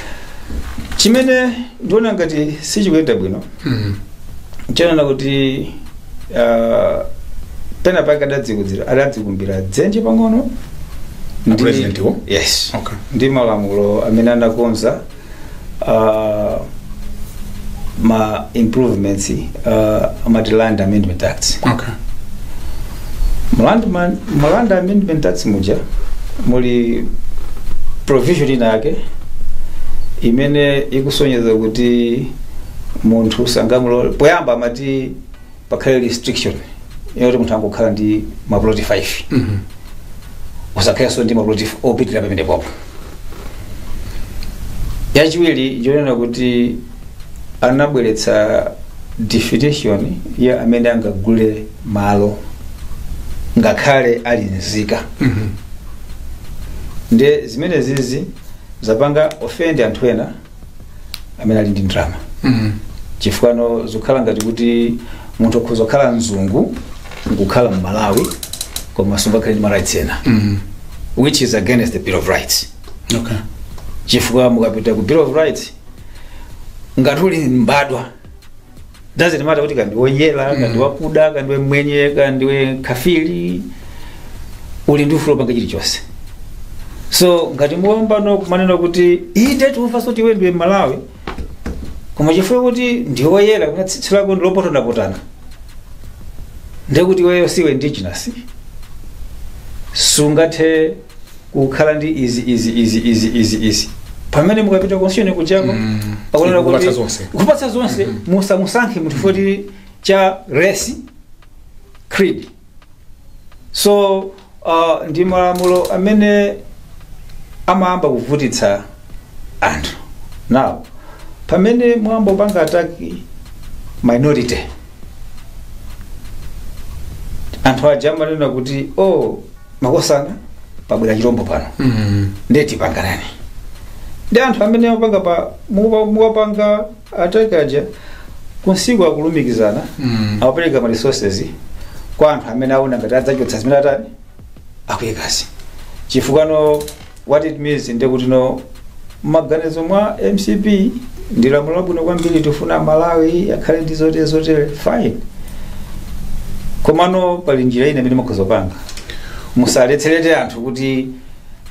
Chimene ndiona ngati sichikuyenda bwino, chanena kuti pena pake adadzikumbira dzenje pang'ono. A president wo? Yes. Okay. Ndi malamulo amene anakonza, ma improvements, amati Land Amendment Act. Mu Land Amendment Act muja muli provision ina yake imene ikusonyeza kuti munthu sangamulole. Poyamba amati pakhale restriction yoti munthu angokhala ndi maploti 5, usakhalenso ndi maploti opitirira pamene popo. Yachiwiri njonena kuti anabweretsa definition ya amene angagule malo ngakhale ali nzika. Nde zimene zizi zapanga offend anthu ena amene ali ndi ndalama, chifukwa zikukhala ngati kuti munthu akhoza kukhala mzungu nkukhala mmalawi koma sungakhale ndi ma rights ena, which is against the Bill of Rights, chifukwa mukapita ku Bill of Rights, ngati uli mbadwa, doesn't matter kuti kandi woyera, kandi wakuda, kandi mwenye, kandi kafiri, uli ndi ufulu wopanga chilichonse. So ngati muwambano kumanena kuti inde tiufa soti iwe ndiwe Malawi, koma chifukwa kuti ndi woyera kuna tsitsi lako ndi lopotanapotana, ndekuti iweyo siwe indigenous, sungathe kukhala ndi izi, izi, izi, izi, izi, izi. Pamene mukapita constitution kuchako, akunena Ikupatsa kuti zonse. Kupatsa zonse, musamusankhe munthu foti cha race, creed. So ndi malamulo amene amayamba kuvutitsa anthu. Now pamene mwambo panga attack minority, anthu aja amanena kuti, "Oh, makosana, pabwera chirombo pano." Ndiye tipanganani ndi anthu amene amapanga pa muwapanga attack aja kunsiku akulumikizana, amapereka ma resources kwa anthu amene aona ngati adzachotsa zimene atani akuyikazi. Chifukwa no what it means ndiye kuti no maganizo mwa MCP ndi lamulo labwino kwambiri, tifuna Malawi akhale ndi zotere zotere, fine. Komano pali njira ina imene mukhoza kupanga, musaletserete anthu kuti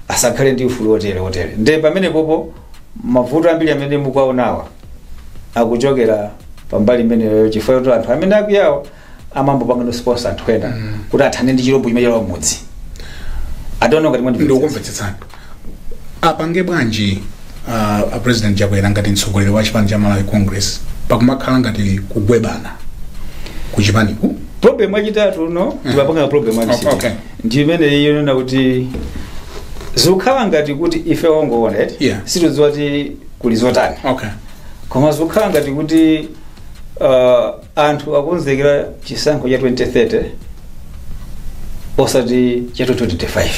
asakhale ndi ufulu wotere wotere. Nde pamene popo mavuto ambiri amene mukuwaonawa akuchokera pambali imeneyo, chifukwa choti anthu amene akuyawa Amambopanga no sponsor anthu ena kuti athane ndi chirombo chimene chalowa mudzi. I don't know ngati mwandimvetsetsa. Ndikukumvetsetsani. Apange bwanji a President Chakwera ngati mtsogoleri wa chipani cha Malawi Congress pakumakhala ngati kugwebana ku chipaniku? Problem yachitatu no timapanga problem ya MCP ndi imene iyo nena kuti zikukhala ngati kuti ife ongoona eti situdziwa kuti kuli zotani, koma zikukhala ngati kuti anthu akonzekera chisankho cha 2030 osati cha 2025.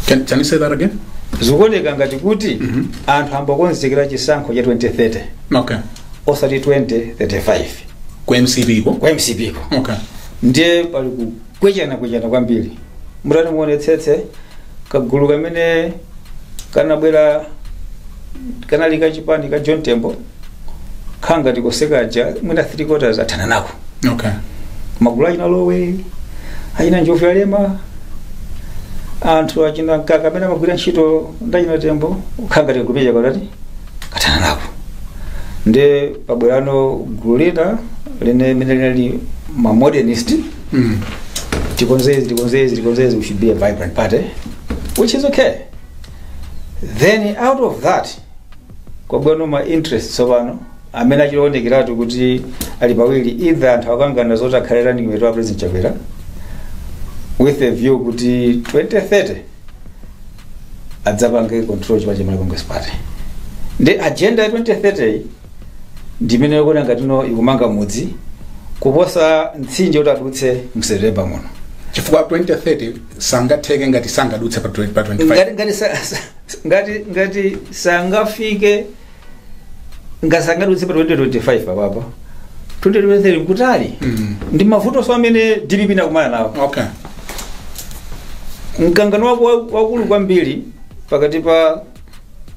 Can you say that again? Zikuoneka ngati kuti anthu ambakonzekera chisankho cha 2030 osati 2035. Ku MCP ko? Kwa MCP ko. Ndiye pali kukwechana kwechana kwambiri. Mutati muonetsetse kagulu kamene kanabwera kanali kachipani ka John Tembo, khanga tikosekaja mwina 3 quarters athana nako. Magulu achina Lowe, achina Njovu Yalema, anthu achina Mkaka amene amagwira ntchito ndachina Tembo, khanga tikupeja katati kathana nako. Ndiye pabwerano gulu lina limene linali ma modernist, tikonzezi, tikonzezi, tikonzezi, we should be a vibrant party, which is okay. Then out of that kwabwano ma interest tsopano amene achiloonekeratu kuti ali pawiri: either anthu akangana zoti akhale running mate wa President Chakwera with a view kuti 2030 adzapange control chipani cha Malawi Congress Party. Ndi agenda ya 2030 ndimene yokuona ngatino ikumanga mudzi kuposa mtsinje kuti adutse mSeptember muno. Chifukwa 2030 sangatheke ngati sangadutse pa 20 pa 25. Ngati sangafike, ngasangadutse pa 2025 papapa, 2023 nkutali. Ndi mavuto so amene DPP nakumana nawo. Mkangano wakulu kwambiri pakati pa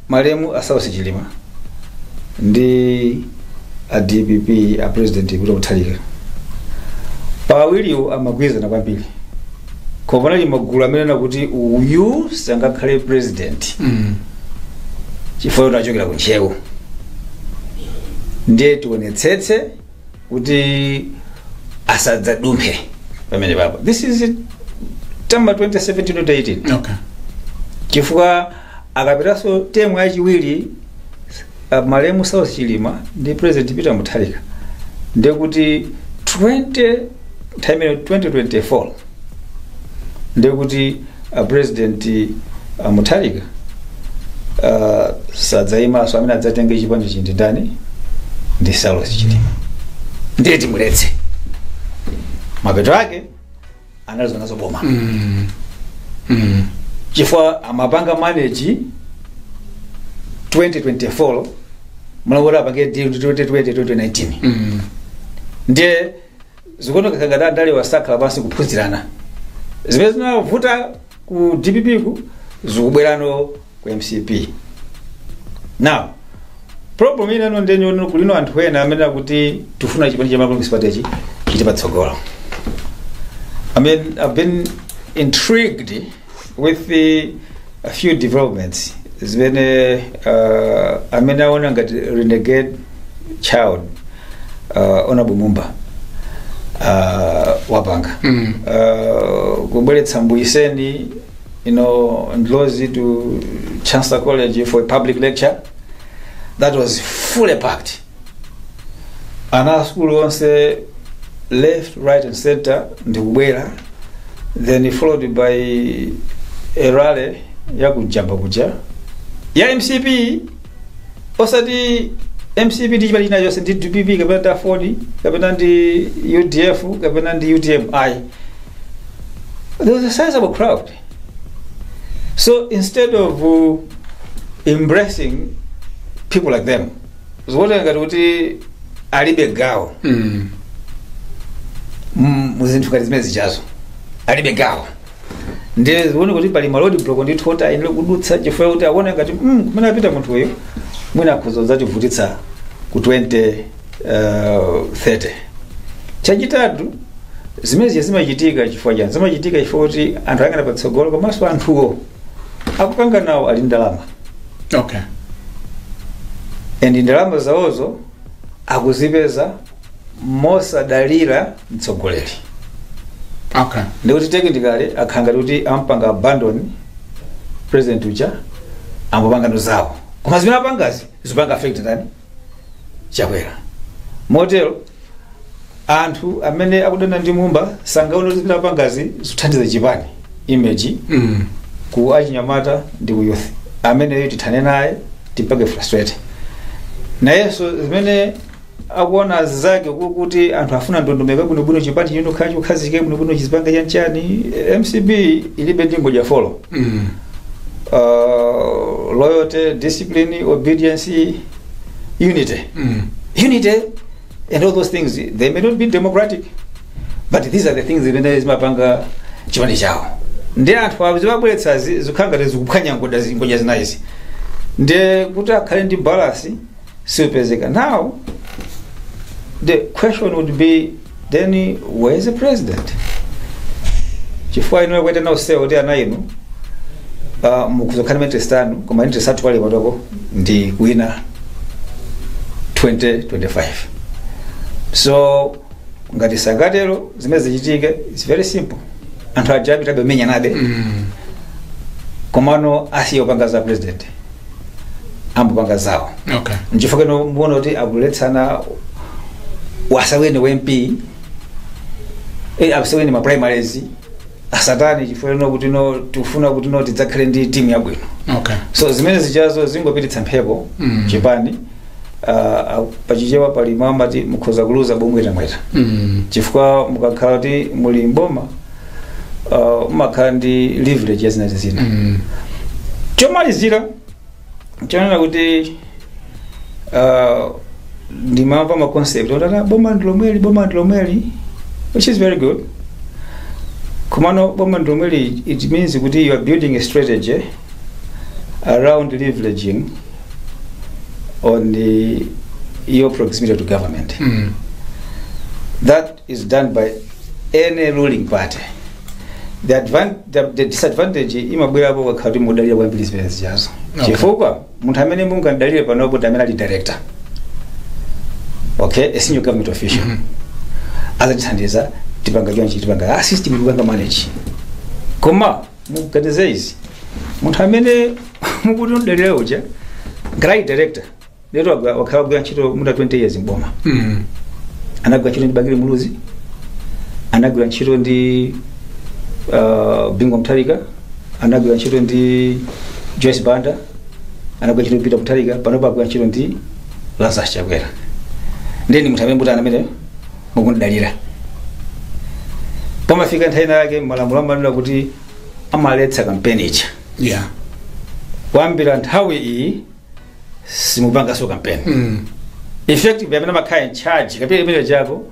malemu a Saulos Chilima ndi a DPP, a President Peter Mutharika, pawiriwo amagwirizana kwambiri, koma panali magulu amene nakuti uyu sangakhale president chifukwa kuti achokera ku Ntcheu, ndiye tionetsetse kuti asadzadumphe pamene papo. This is it, tamba 2017 2018. Chifukwa akapitanso term yachiwiri malemu Saulos Chilima ndi President Peter Mutharika, ndiye kuti 20 time 2024 ndiye kuti President Mutharika sadzayimanso, amene adzatenge chipani chindi ndani? Ndi Saulos Chilima, ndiye timuletse. Mapeto ake analizo nazo boma chifukwa amapanga manage 2024 mulakuti apange deal ndi 2020 2019. Ndiye zikuoneka ngati andale wasakhala pansi kuphunzirana. Zimene zinavuta ku DPP ku zikubwerano ku MCP. Now problem inano ndenyo kulino anthu ena amene akuti tifuna chipani cha Malawi Congress Party chiti patsogolo. I mean, I've been intrigued with a few developments zimene amene aona ngati renegade child, Honorable Mumba, wapanga kubweretsa Mbuyiseni Ndlozi to Chancellor College for a public lecture that was fully packed. Ana skulu onse left, right and center ndikubwera, then followed by a rally yakujamba kuja ya MCP, osati MCP ndi chipani china chonse, ndi DPP kapena ndi AFORD kapena ndi UDF kapena ndi UTM ayi. There was a sizable crowd. So instead of embracing people like them, zikuoneka ngati kuti alibe gawo muzinthu ngati zimene zichazo, alibe gawo. Ndiye zikuone kuti pali ma road block ndithu oti ayenera kudutsa, chifukwa kuti akuona ngati kumene apita munthu uyu mwina akhoza kudzativutitsa ku 2030. Chachitatu, zimene zija zimachitika chifukwa chani? Zimachitika chifukwa kuti anthu ayang'ana patsogolo, komanso anthuwo akukanganawo ali ndalama and ndalama zawozo akuzipeza Mosadalira mtsogoleri. Ndikuti technically akhanga kuti ampanga abandon president uja, ambopanga ndo zawo, koma zimene apangazi zipanga affect ndani? Chakwera. Motero anthu amene akudana ndi Mumba sangaone kuti zimene apangazi zikuthandiza chipani, image ku achinyamata ndi ku youth. Ameneyo tithane naye, tipange frustrate nayenso. Zimene akuona zake kuti anthu afuna ndondomeko bwinobwino, chipani chino khala chikukhazike bwinobwino, chizipanga chanchani. MCP ilibe ndi ngodya four: loyalty, discipline, obedience, unity. Unity and all those things, they may not be democratic, but these are the things zimene zimapanga chipani chawo. Ndi anthu awo zimabweretsa zikhala ngati zikuphwanya ngodya zinayizi, ndi kuti akhale ndi balance siupezeka. Now the question would be then, where is the president? Chifukwa inu kwete na usewa kuti ana inu mukuzokhala ma interest anu, koma interest athu pali patoko ndi kuwina 2025. So ngati sangatero, zimene zichitike, it's very simple, anthu aja apitabe menyanabe, komano asiye kupanga za president, ambopanga zawo. Nchifukwa ino muona kuti akuletsana wasawene wa MP, asawene ma primaries, asatani, chifukwa ino kuti no tifuna kuti no tidzakhale ndi timu yabwino. So zimene zichazo zingopititsa mphepo chipani. Pachichewa pali mwamati mukhoza kuluza bomwetamweta, chifukwa mukakhala kuti muli mboma, mumakhala ndi leverage ya zina zina. Chomalizira chonena kuti ndimamva ma concept otata boma ndilomweli, boma ndilomweli, which is very good. Komano boma ndilomweli, it means kuti you are building a strategy around leveraging on your proximity to government. That is done by any ruling party. The disadvantage imabwerapo kakhala kuti mudalira kwambiri zimene zichazo, chifukwa munthu amene mungadalire panopo ndi amene ali director, okay, a senior government official. Azatithandiza, tipanga chonchi, tipanga system, tipanga manage. Koma muganize izi, munthu amene mukuti mudalira uja ngati director lero wakhala kugwira ntchito muda 20 years mboma, anagwira ntchito ndi Bakili Muluzi, anagwira ntchito ndi Bingu Mutharika, anagwira ntchito ndi Joyce Banda, anagwira ntchito ndi Peter Mutharika, panopo agwira ntchito ndi Lazarus Chakwera. Ndeni munthu amene mutani amene mukundalira, pamafika nthawi yake malamulo amanena kuti amaletsa kampeni ija. Kuyambira nthawi iyi simupanganso kampeni. Effective amene amakhala in charge kapena imene chako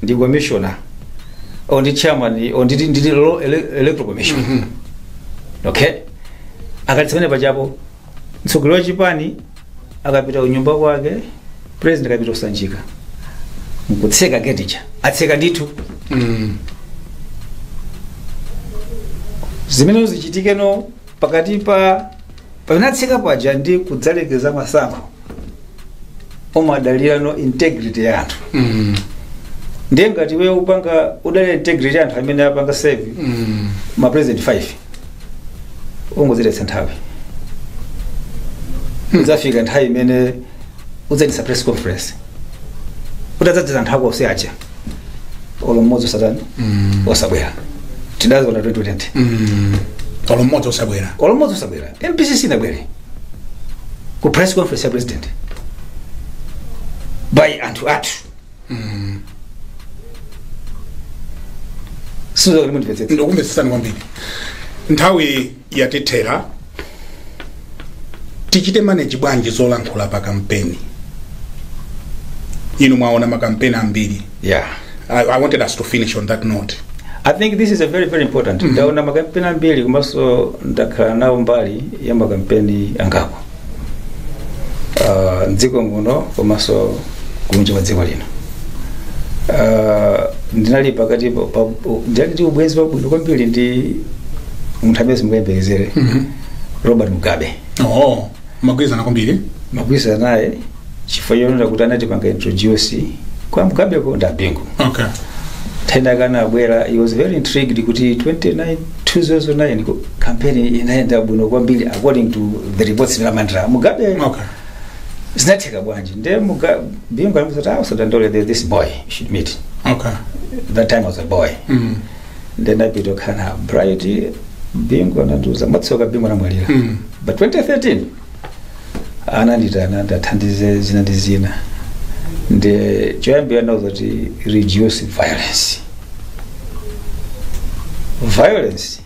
ndi commissioner or ndi chairman or ndi electoral commission. Okay, akati pamene pachapo mtsogoleri wa chipani akapita kunyumba kwake, president akapita kusanjika nkutseka gate ija, atseka ndithu. Zimene zichitikeno pakati pa pamene atseka paja ndi kudzalekeza masankho, umadalirano integrity ya anthu. Ndiye ngati iwe upanga udalira integrity ya anthu amene apanga serve ma president 5, ungoziletsa nthawi. Udzafika nthawi imene udzachitisa press conference utadzadza anthu ako onse aja, olo mmodzi osatani, osabwera. Tidaziona 2020. Olo mmodzi osabwera. Olo mmodzi osabwera. MPC inabwere ku press conference ya president by anthu athu. Sizokuti mundimvetsetse. Ndikumvetsetsani kwambiri. Nthawi yatithera. Tichite manage bwanji zolankhula pa kampeni? Inu mwaona makampeni ambiri. I wanted us to finish on that note. I think this is a very very important. Ndaona makampeni ambiri, komanso ndakhala nawo mbali ya makampeni angapo mdziko muno komanso kunja kwa dziko lino. Ndinali pakati ndinali ndi ubwenzi wabwino kwambiri ndi munthu amene simukayembekezere, Robert Mugabe. Oh, magwirizana kwambiri. Magwirizana naye chifukwa chonena kuti anatipanga introduce Kwa Mugabeko ndi a Bingu. Tenda kana abwera, he was very intrigued kuti 29 2009 campaign inaenda bwino kwambiri according to the reports lamandra Mugabe. Zinatheka bwanji? Nde Bingu anamuti, "Ah, usadandole, there's this boy you should meet." That time I was a boy. Then ndapita kukhala Bright Bingu, anandiuza. Mwatsoka Bingu anamwalira. But 2013 ananditana ndathandize zina ndi zina. Ndi choyambira ndauza kuti reduce violence. Violence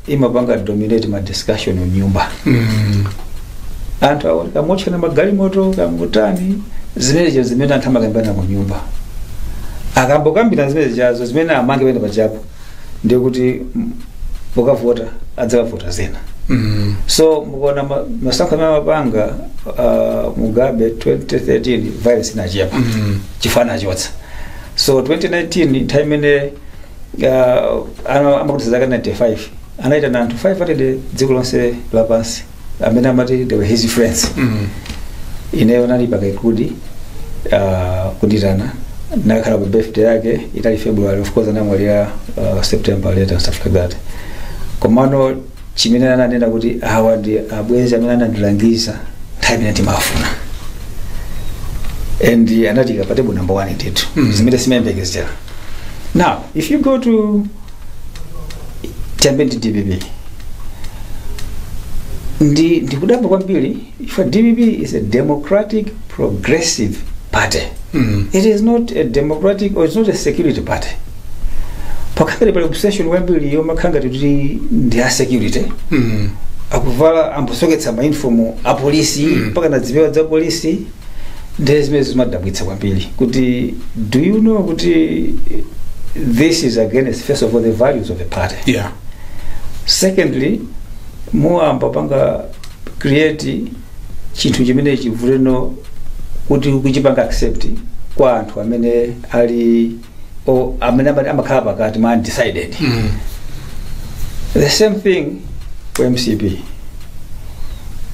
imapanga dominate ma discussion munyumba. Anthu awo kamotchana magalimoto, kamutani, zimenezo zimene anthu amakambirana mu nyumba. Akambokambirana zimene chazo zimene amange pene pachapo, ndikuti pokavota adzakavota zina. So mukuona masankho amene amapanga Mugabe 2013, violence inachepa. Chifana achotsa. So 2019, nthawi imene amakutisa zaka 95, anaitana anthu 500 dziko lonse lapansi amene amati they were his friends. Ineyo nalipaka include kunditana, nakhala pa birthday yake, itali February. Of course anamwalira September later and stuff like that. Komano chimene ananena kuti awa ndi abwenzi amene anandilangiza nthawi imene ndimafuna, and anatika pa table number one ndithu. Zimene simayembekezera. Now if you go to tiyambe ndi DPP, ndi ndikudabwa kwambiri if DPP is a Democratic Progressive Party. It is not a democratic or it's not a security party. Pakhangati pali obsession kwambiri yomakhala ngati kuti ndi a security. Akuvala, ambosoketsa ma uniform a polisi, mpaka na zipewa za polisi. Ndiye zimene zimadabwitsa kwambiri kuti do you know kuti this is against, first of all, the values of the party? Secondly, muyamba panga create chinthu chimene chivuteno kuti kuchipanga accept kwa anthu amene ali o amene amakhala pakati, ma undecided. The same thing ku MCP,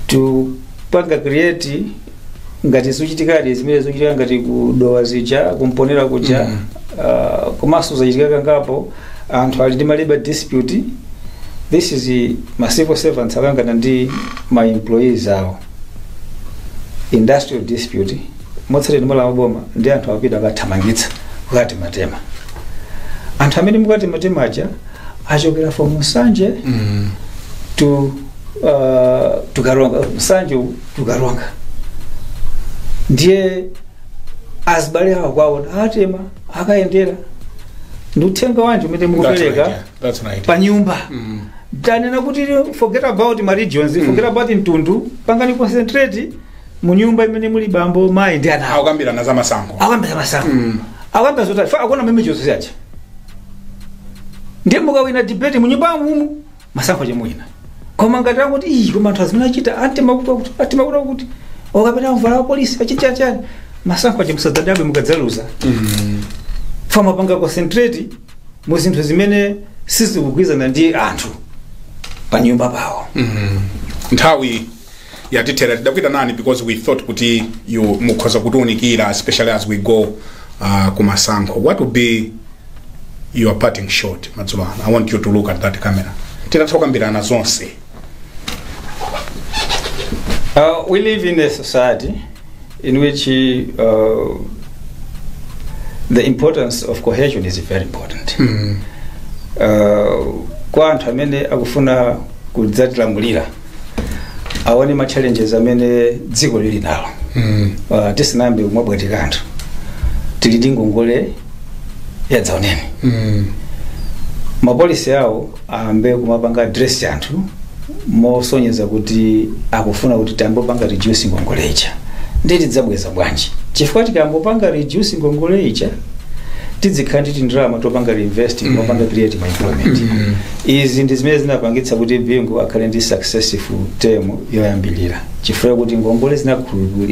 tupanga create ngati zikuchitikadi zimene zikuchitika ngati kudowa zija, kumponera kuja. Komanso zachitika kangapo, anthu ali ndi ma labor dispute. This is ma civil servants akangana ndi ma employees awo, industrial dispute, motsatira ndi malamulo boma, ndi anthu akupita akathamangitsa kukati matema. Anthu amene mukati matema aja achokera from Nsanje to Karonga, Nsanje to Karonga. Ndiye azibale awo kwaona atema akayendera. Ndi uthenga wanji umene mukupereka? That's right, yeah. That's right. Pa nyumba tanena kuti forget about ma regions, forget about mtundu, pangani concentrate mu nyumba imene muli bambo, mayi ndi ana awo. Akukambirana za masankho. Akuyamba masankho, akuyamba zotani fa akuona mmene chonse chacha. Ndiye mukawina debate mu nyumba mumu, masankho chemwina. Koma ngati akuti iyi, koma anthu azimene achita antima kuti atima kuti okapita mvala wa polisi achichachani, masankho ache musadzadabwe mukadzaluza. Fa mapanga concentrate mu zinthu zimene sizikugwizana ndi anthu pa nyumba pawo. Nthawi yatithera. Tidakuita nani because we thought kuti you mukhoza kutiunikira, especially as we go kumasankho. What would be your parting shot madzulo ano? I want you to look at that camera titatha kukambirana zonse. We live in a society in which the importance of cohesion is very important. Kwa anthu amene akufuna kudzatilamulira, aone ma challenges amene dziko lili nalo. Tisinambe kumwabwetika anthu, tili ndi ngongole yadzaoneni. Ma policy awo ayambe kumapanga address anthu mosonyeza kuti akufuna kuti tambopanga reduce ngongole ija, ndi tidzabweza bwanji? Chifukwa tikambopanga reduce ngongole ija, tizikhala ndi ndalama topanga reinvest, kumapanga create ma employment. Izi ndi zimene zinapangitsa kuti Bingu akhale ndi successful term yoyambilira, chifukwa kuti ngongole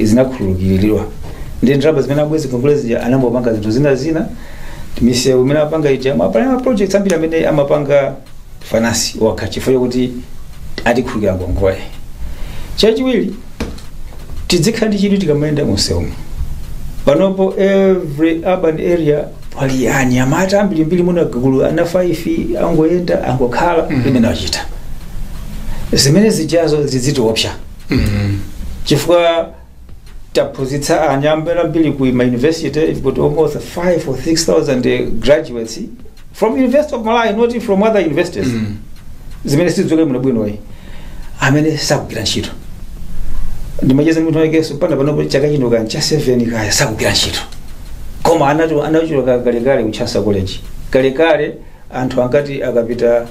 zinakhululukiridwa ndi ndalama zimene abwezi ngongole zija. Anambopanga zinthu zina zina, misewu imene amapanga ija, mapana ma projects ambiri amene amapanga finance wakha chifukwa kuti atikhululukira ngongole. Chachiwiri, tizikhala ndi chidwi tikamayenda munsewu. Panopo every urban area pali anyamata ambirimbiri, muno gulu ana 5 angoyenda, angokhala. Limene achita zimene zijazo zizitiopsa, chifukwa taphunzitsa anyamata ambiri ku ma university. You've got almost 5 or 6,000 graduates from University of Malawi, not from other universities, zimene sizidzoke muno bwinoyi, amene sakugwira ntchito. Ndimacheza munthu wakenso pano panopo, chaka chino kani cha 7 kaya, sakugwira ntchito, koma anati anachoka kalekale ku Chancellor College. Kalekale anthu angati akapita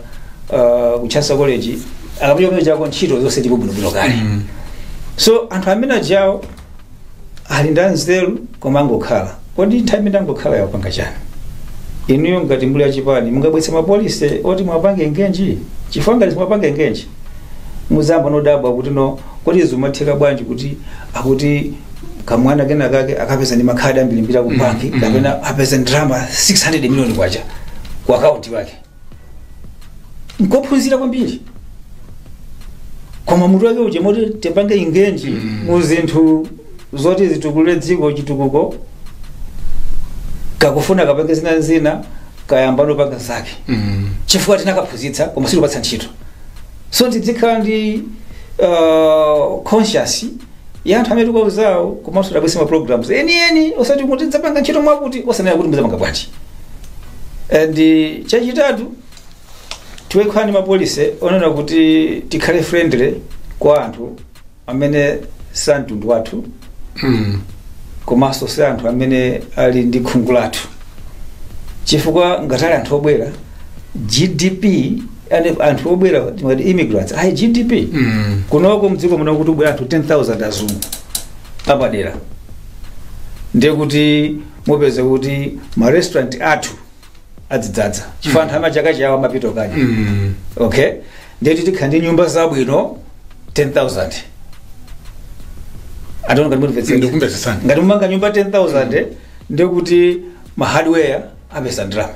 ku Chancellor College, akapita kumene chako ntchito zonse ndipo bwinobwino kale. So anthu amene ajawo ali ndi anzeru koma angokhala. Kodi nthawi imene angokhala yapanga chani? Inuyo ngati muli achipani mungabwetse ma policy oti mwapange engage, chifukwa ngati simwapange engage muzamba nodabwa kuti no, kodi zimatheka bwanji kuti akuti kamwana kena kake akapeza ndi makhadi ambirimbiri ku banki, kapena apeza ndalama 600 million kwacha ku akaunti wake? Nkophunzira kwambiri, koma mutu wake uja moti tipange engage mu zinthu zoti zitukulire dziko, chitukuko, kakufuna kapange zina zina, kayamba nopanga zake, chifukwa tinakaphunzitsa koma silupatsa ntchito. So tizikhala ndi conscious ya anthu amene tikauzawo, komanso tabwesa ma programs enieni, osati kuti tidzapanga ntchito mwakuti, osanena kuti mudzapanga bwanji. And chachitatu, tiwekhala ndi ma policy onena kuti tikhale friendly kwa anthu amene sa mtundu wathu, komanso si anthu amene ali ndi khungu lathu, chifukwa ngatali anthu obwera GDP, ane anthu obwera timati immigrants ayi GDP kunoko mdziko muno, kuti ubwera anthu 10,000 azungu apadera, ndiye kuti mupeze kuti ma restaurant athu adzidzadza, chifukwa anthu amachaka chawo amapita kanya. Okay, ndiye kuti tikhala ndi nyumba zabwino 10,000. Ationa ngati mutimvetsera? Ndikumvetsetsani. Ngati mumanga nyumba 10,000, ndiye kuti ma hardware apeza ndalama,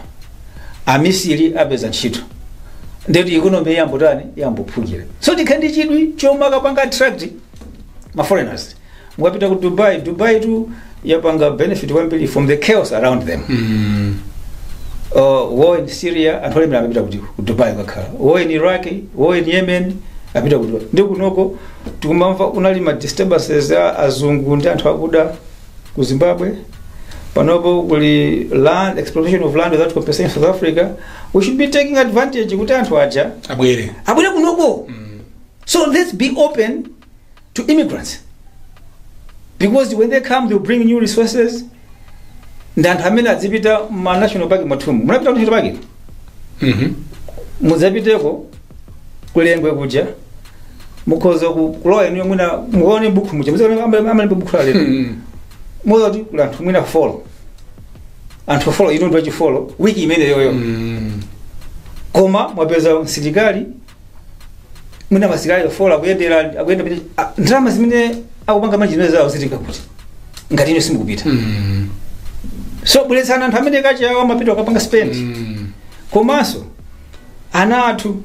amisiri apeza ntchito, ndiye kuti economy yambotani, yambophukira. So tikhala ndi chidwi chomwe akapanga attract ma foreigners. Mukapita ku Dubai, Dubai tu yapanga benefit kwambiri from the chaos around them. War in Syria, anthu olemera amapita kuti? Ku Dubai kakhala. War in Iraq, war in Yemen, apita ku Dubai. Ndi kunoko tikumamva kunali ma disturbances a azungu ndi anthu akuda ku Zimbabwe. Panopo kuli land exploitation of land without compensation in South Africa. We should be taking advantage kuti anthu aja abwere. Abwere kunoko. So let's be open to immigrants, because when they come, they'll bring new resources. Ndi anthu amene adzipita ma national park mwathumu. Munapita ku national park? Mhm. Mudzapiteko kulengwe kuja, mukhoza kulowa inuyo, mwina muone buku muja muzaone amalembe buku la lero. Muza kuti kuli anthu mwina four, anthu four, inu ndi wachi four wiki imene yoyo. Koma mwapeza msilikali, mwina masilikali four akuyendera, akuyenda ndalama zimene akupanga manji zimene zawo zitinga kuti ngati ino simukupita. So bweretsani anthu amene kachawo amapita akapanga spend. Komanso ana athu,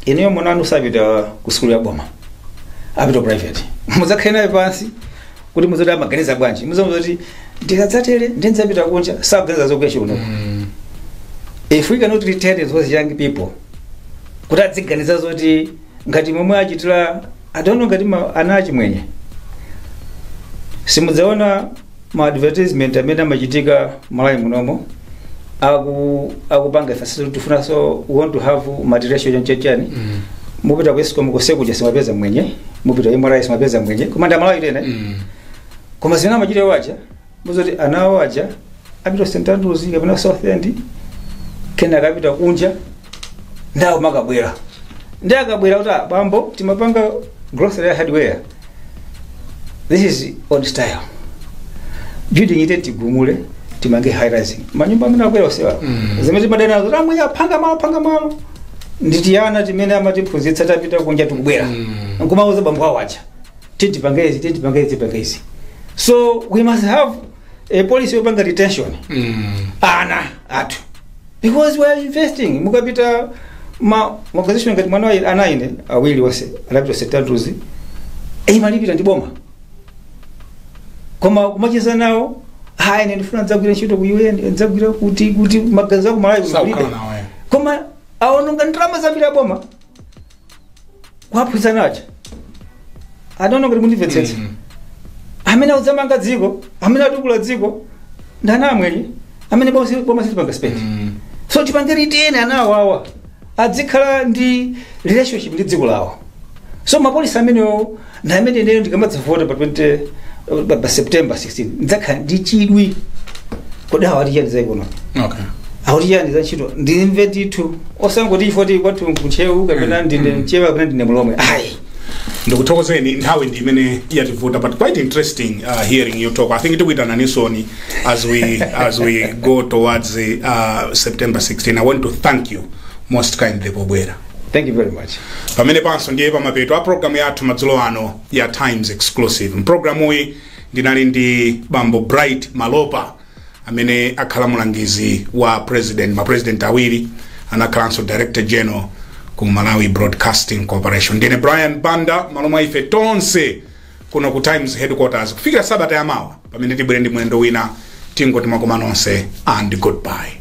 ineyo mwana anu sapita ku sukulu ya boma, apita private. Mudzakhale naye pansi kuti muzoti amaganiza bwanji. Muzoti ndikadzatere ndidzapita kunja, sakuganiza zokuyesha kunoko. If we cannot retain those young people kuti adziganiza zoti ngati momwe achitira, I don't know, ngati ana achimwenye, simudzaona ma advertisement amene amachitika Malawi munomo akupanga facility tifuna, so we want to have multiracial chanchachani. Mupita ku ESCOM kosekuja simapeza mwenye, mupita MRI simapeza mwenye, koma ndi Amalawi tena. Koma zimene amachita waja, muzoti ana awo aja apita St Andrews kapena South End, kena akapita kunja, ndawo makabwera, ndi akabwera kuti, "Ah, bambo, timapanga grocery ya hardware, this is old style building, ite tigumule timange high rising." Manyumba amene akwera osewa, zimene timadana nazo, amwe aphanga malo, phanga malo, nditiyana timene amatiphunzitsa tapita kunja, tikubwera, nkumauza bambo awo aja, titipange izi, titipange izi, tipange izi. So we must have a policy yopanga retention ana athu, because we are investing. Mukapita ma organization ngati mwana wa ana ine awiri wonse anapita St Andrews, imalipira ndi boma. Koma kumacheza nawo, hayi, ine ndifuna ndzagwira ntchito ku UN, ndzagwira kuti maganizo ako Malawi Sakukhala kulibe. nawo, eh. Koma aononga ndalama zambiri aboma kuwaphunzitsa nacho. Adaona kuti mundimvetsetsa. Amene akudzamanga dziko, amene atukula dziko, ndi ana amwenye amene boma silipanga spend. So tipange retain ana awawa, adzikhala ndi relationship ndi dziko lawo. So ma policy amenewo ndi amene ineyo ndikamadzavota pa 20 pa September 16 ndidzakhala ndi chidwi. Kodi awa ati chani za economy? Akuti chani za ntchito? Ndimve ndithu, osangoti ifoti kwathu kuntcheu kapena ndine mchewa kapena ndine mulomwe, ayi. Ndikuthokozeni, nthawi ndi imene yativuta, but quite interesting hearing you talk. I think tikuitananisoni as we go towards September 16. I want to thank you most kindly pobwera. Thank you very much. Pamene panso ndiye pamapeto a programu yathu madzulo ano ya Times Exclusive. Mpulogalamuyi ndinali ndi Bambo Bright Malopa, amene akhala mulangizi wa president, mapresident awiri, anakhalanso director general ku Malawi Broadcasting Corporation. Ndine Brian Banda, malo mwa ife tonse kuno ku Times headquarters. Kufikira sabata yamawa pamene tibwere ndi mwendo wina, tingoti mwakoma nonse and goodbye.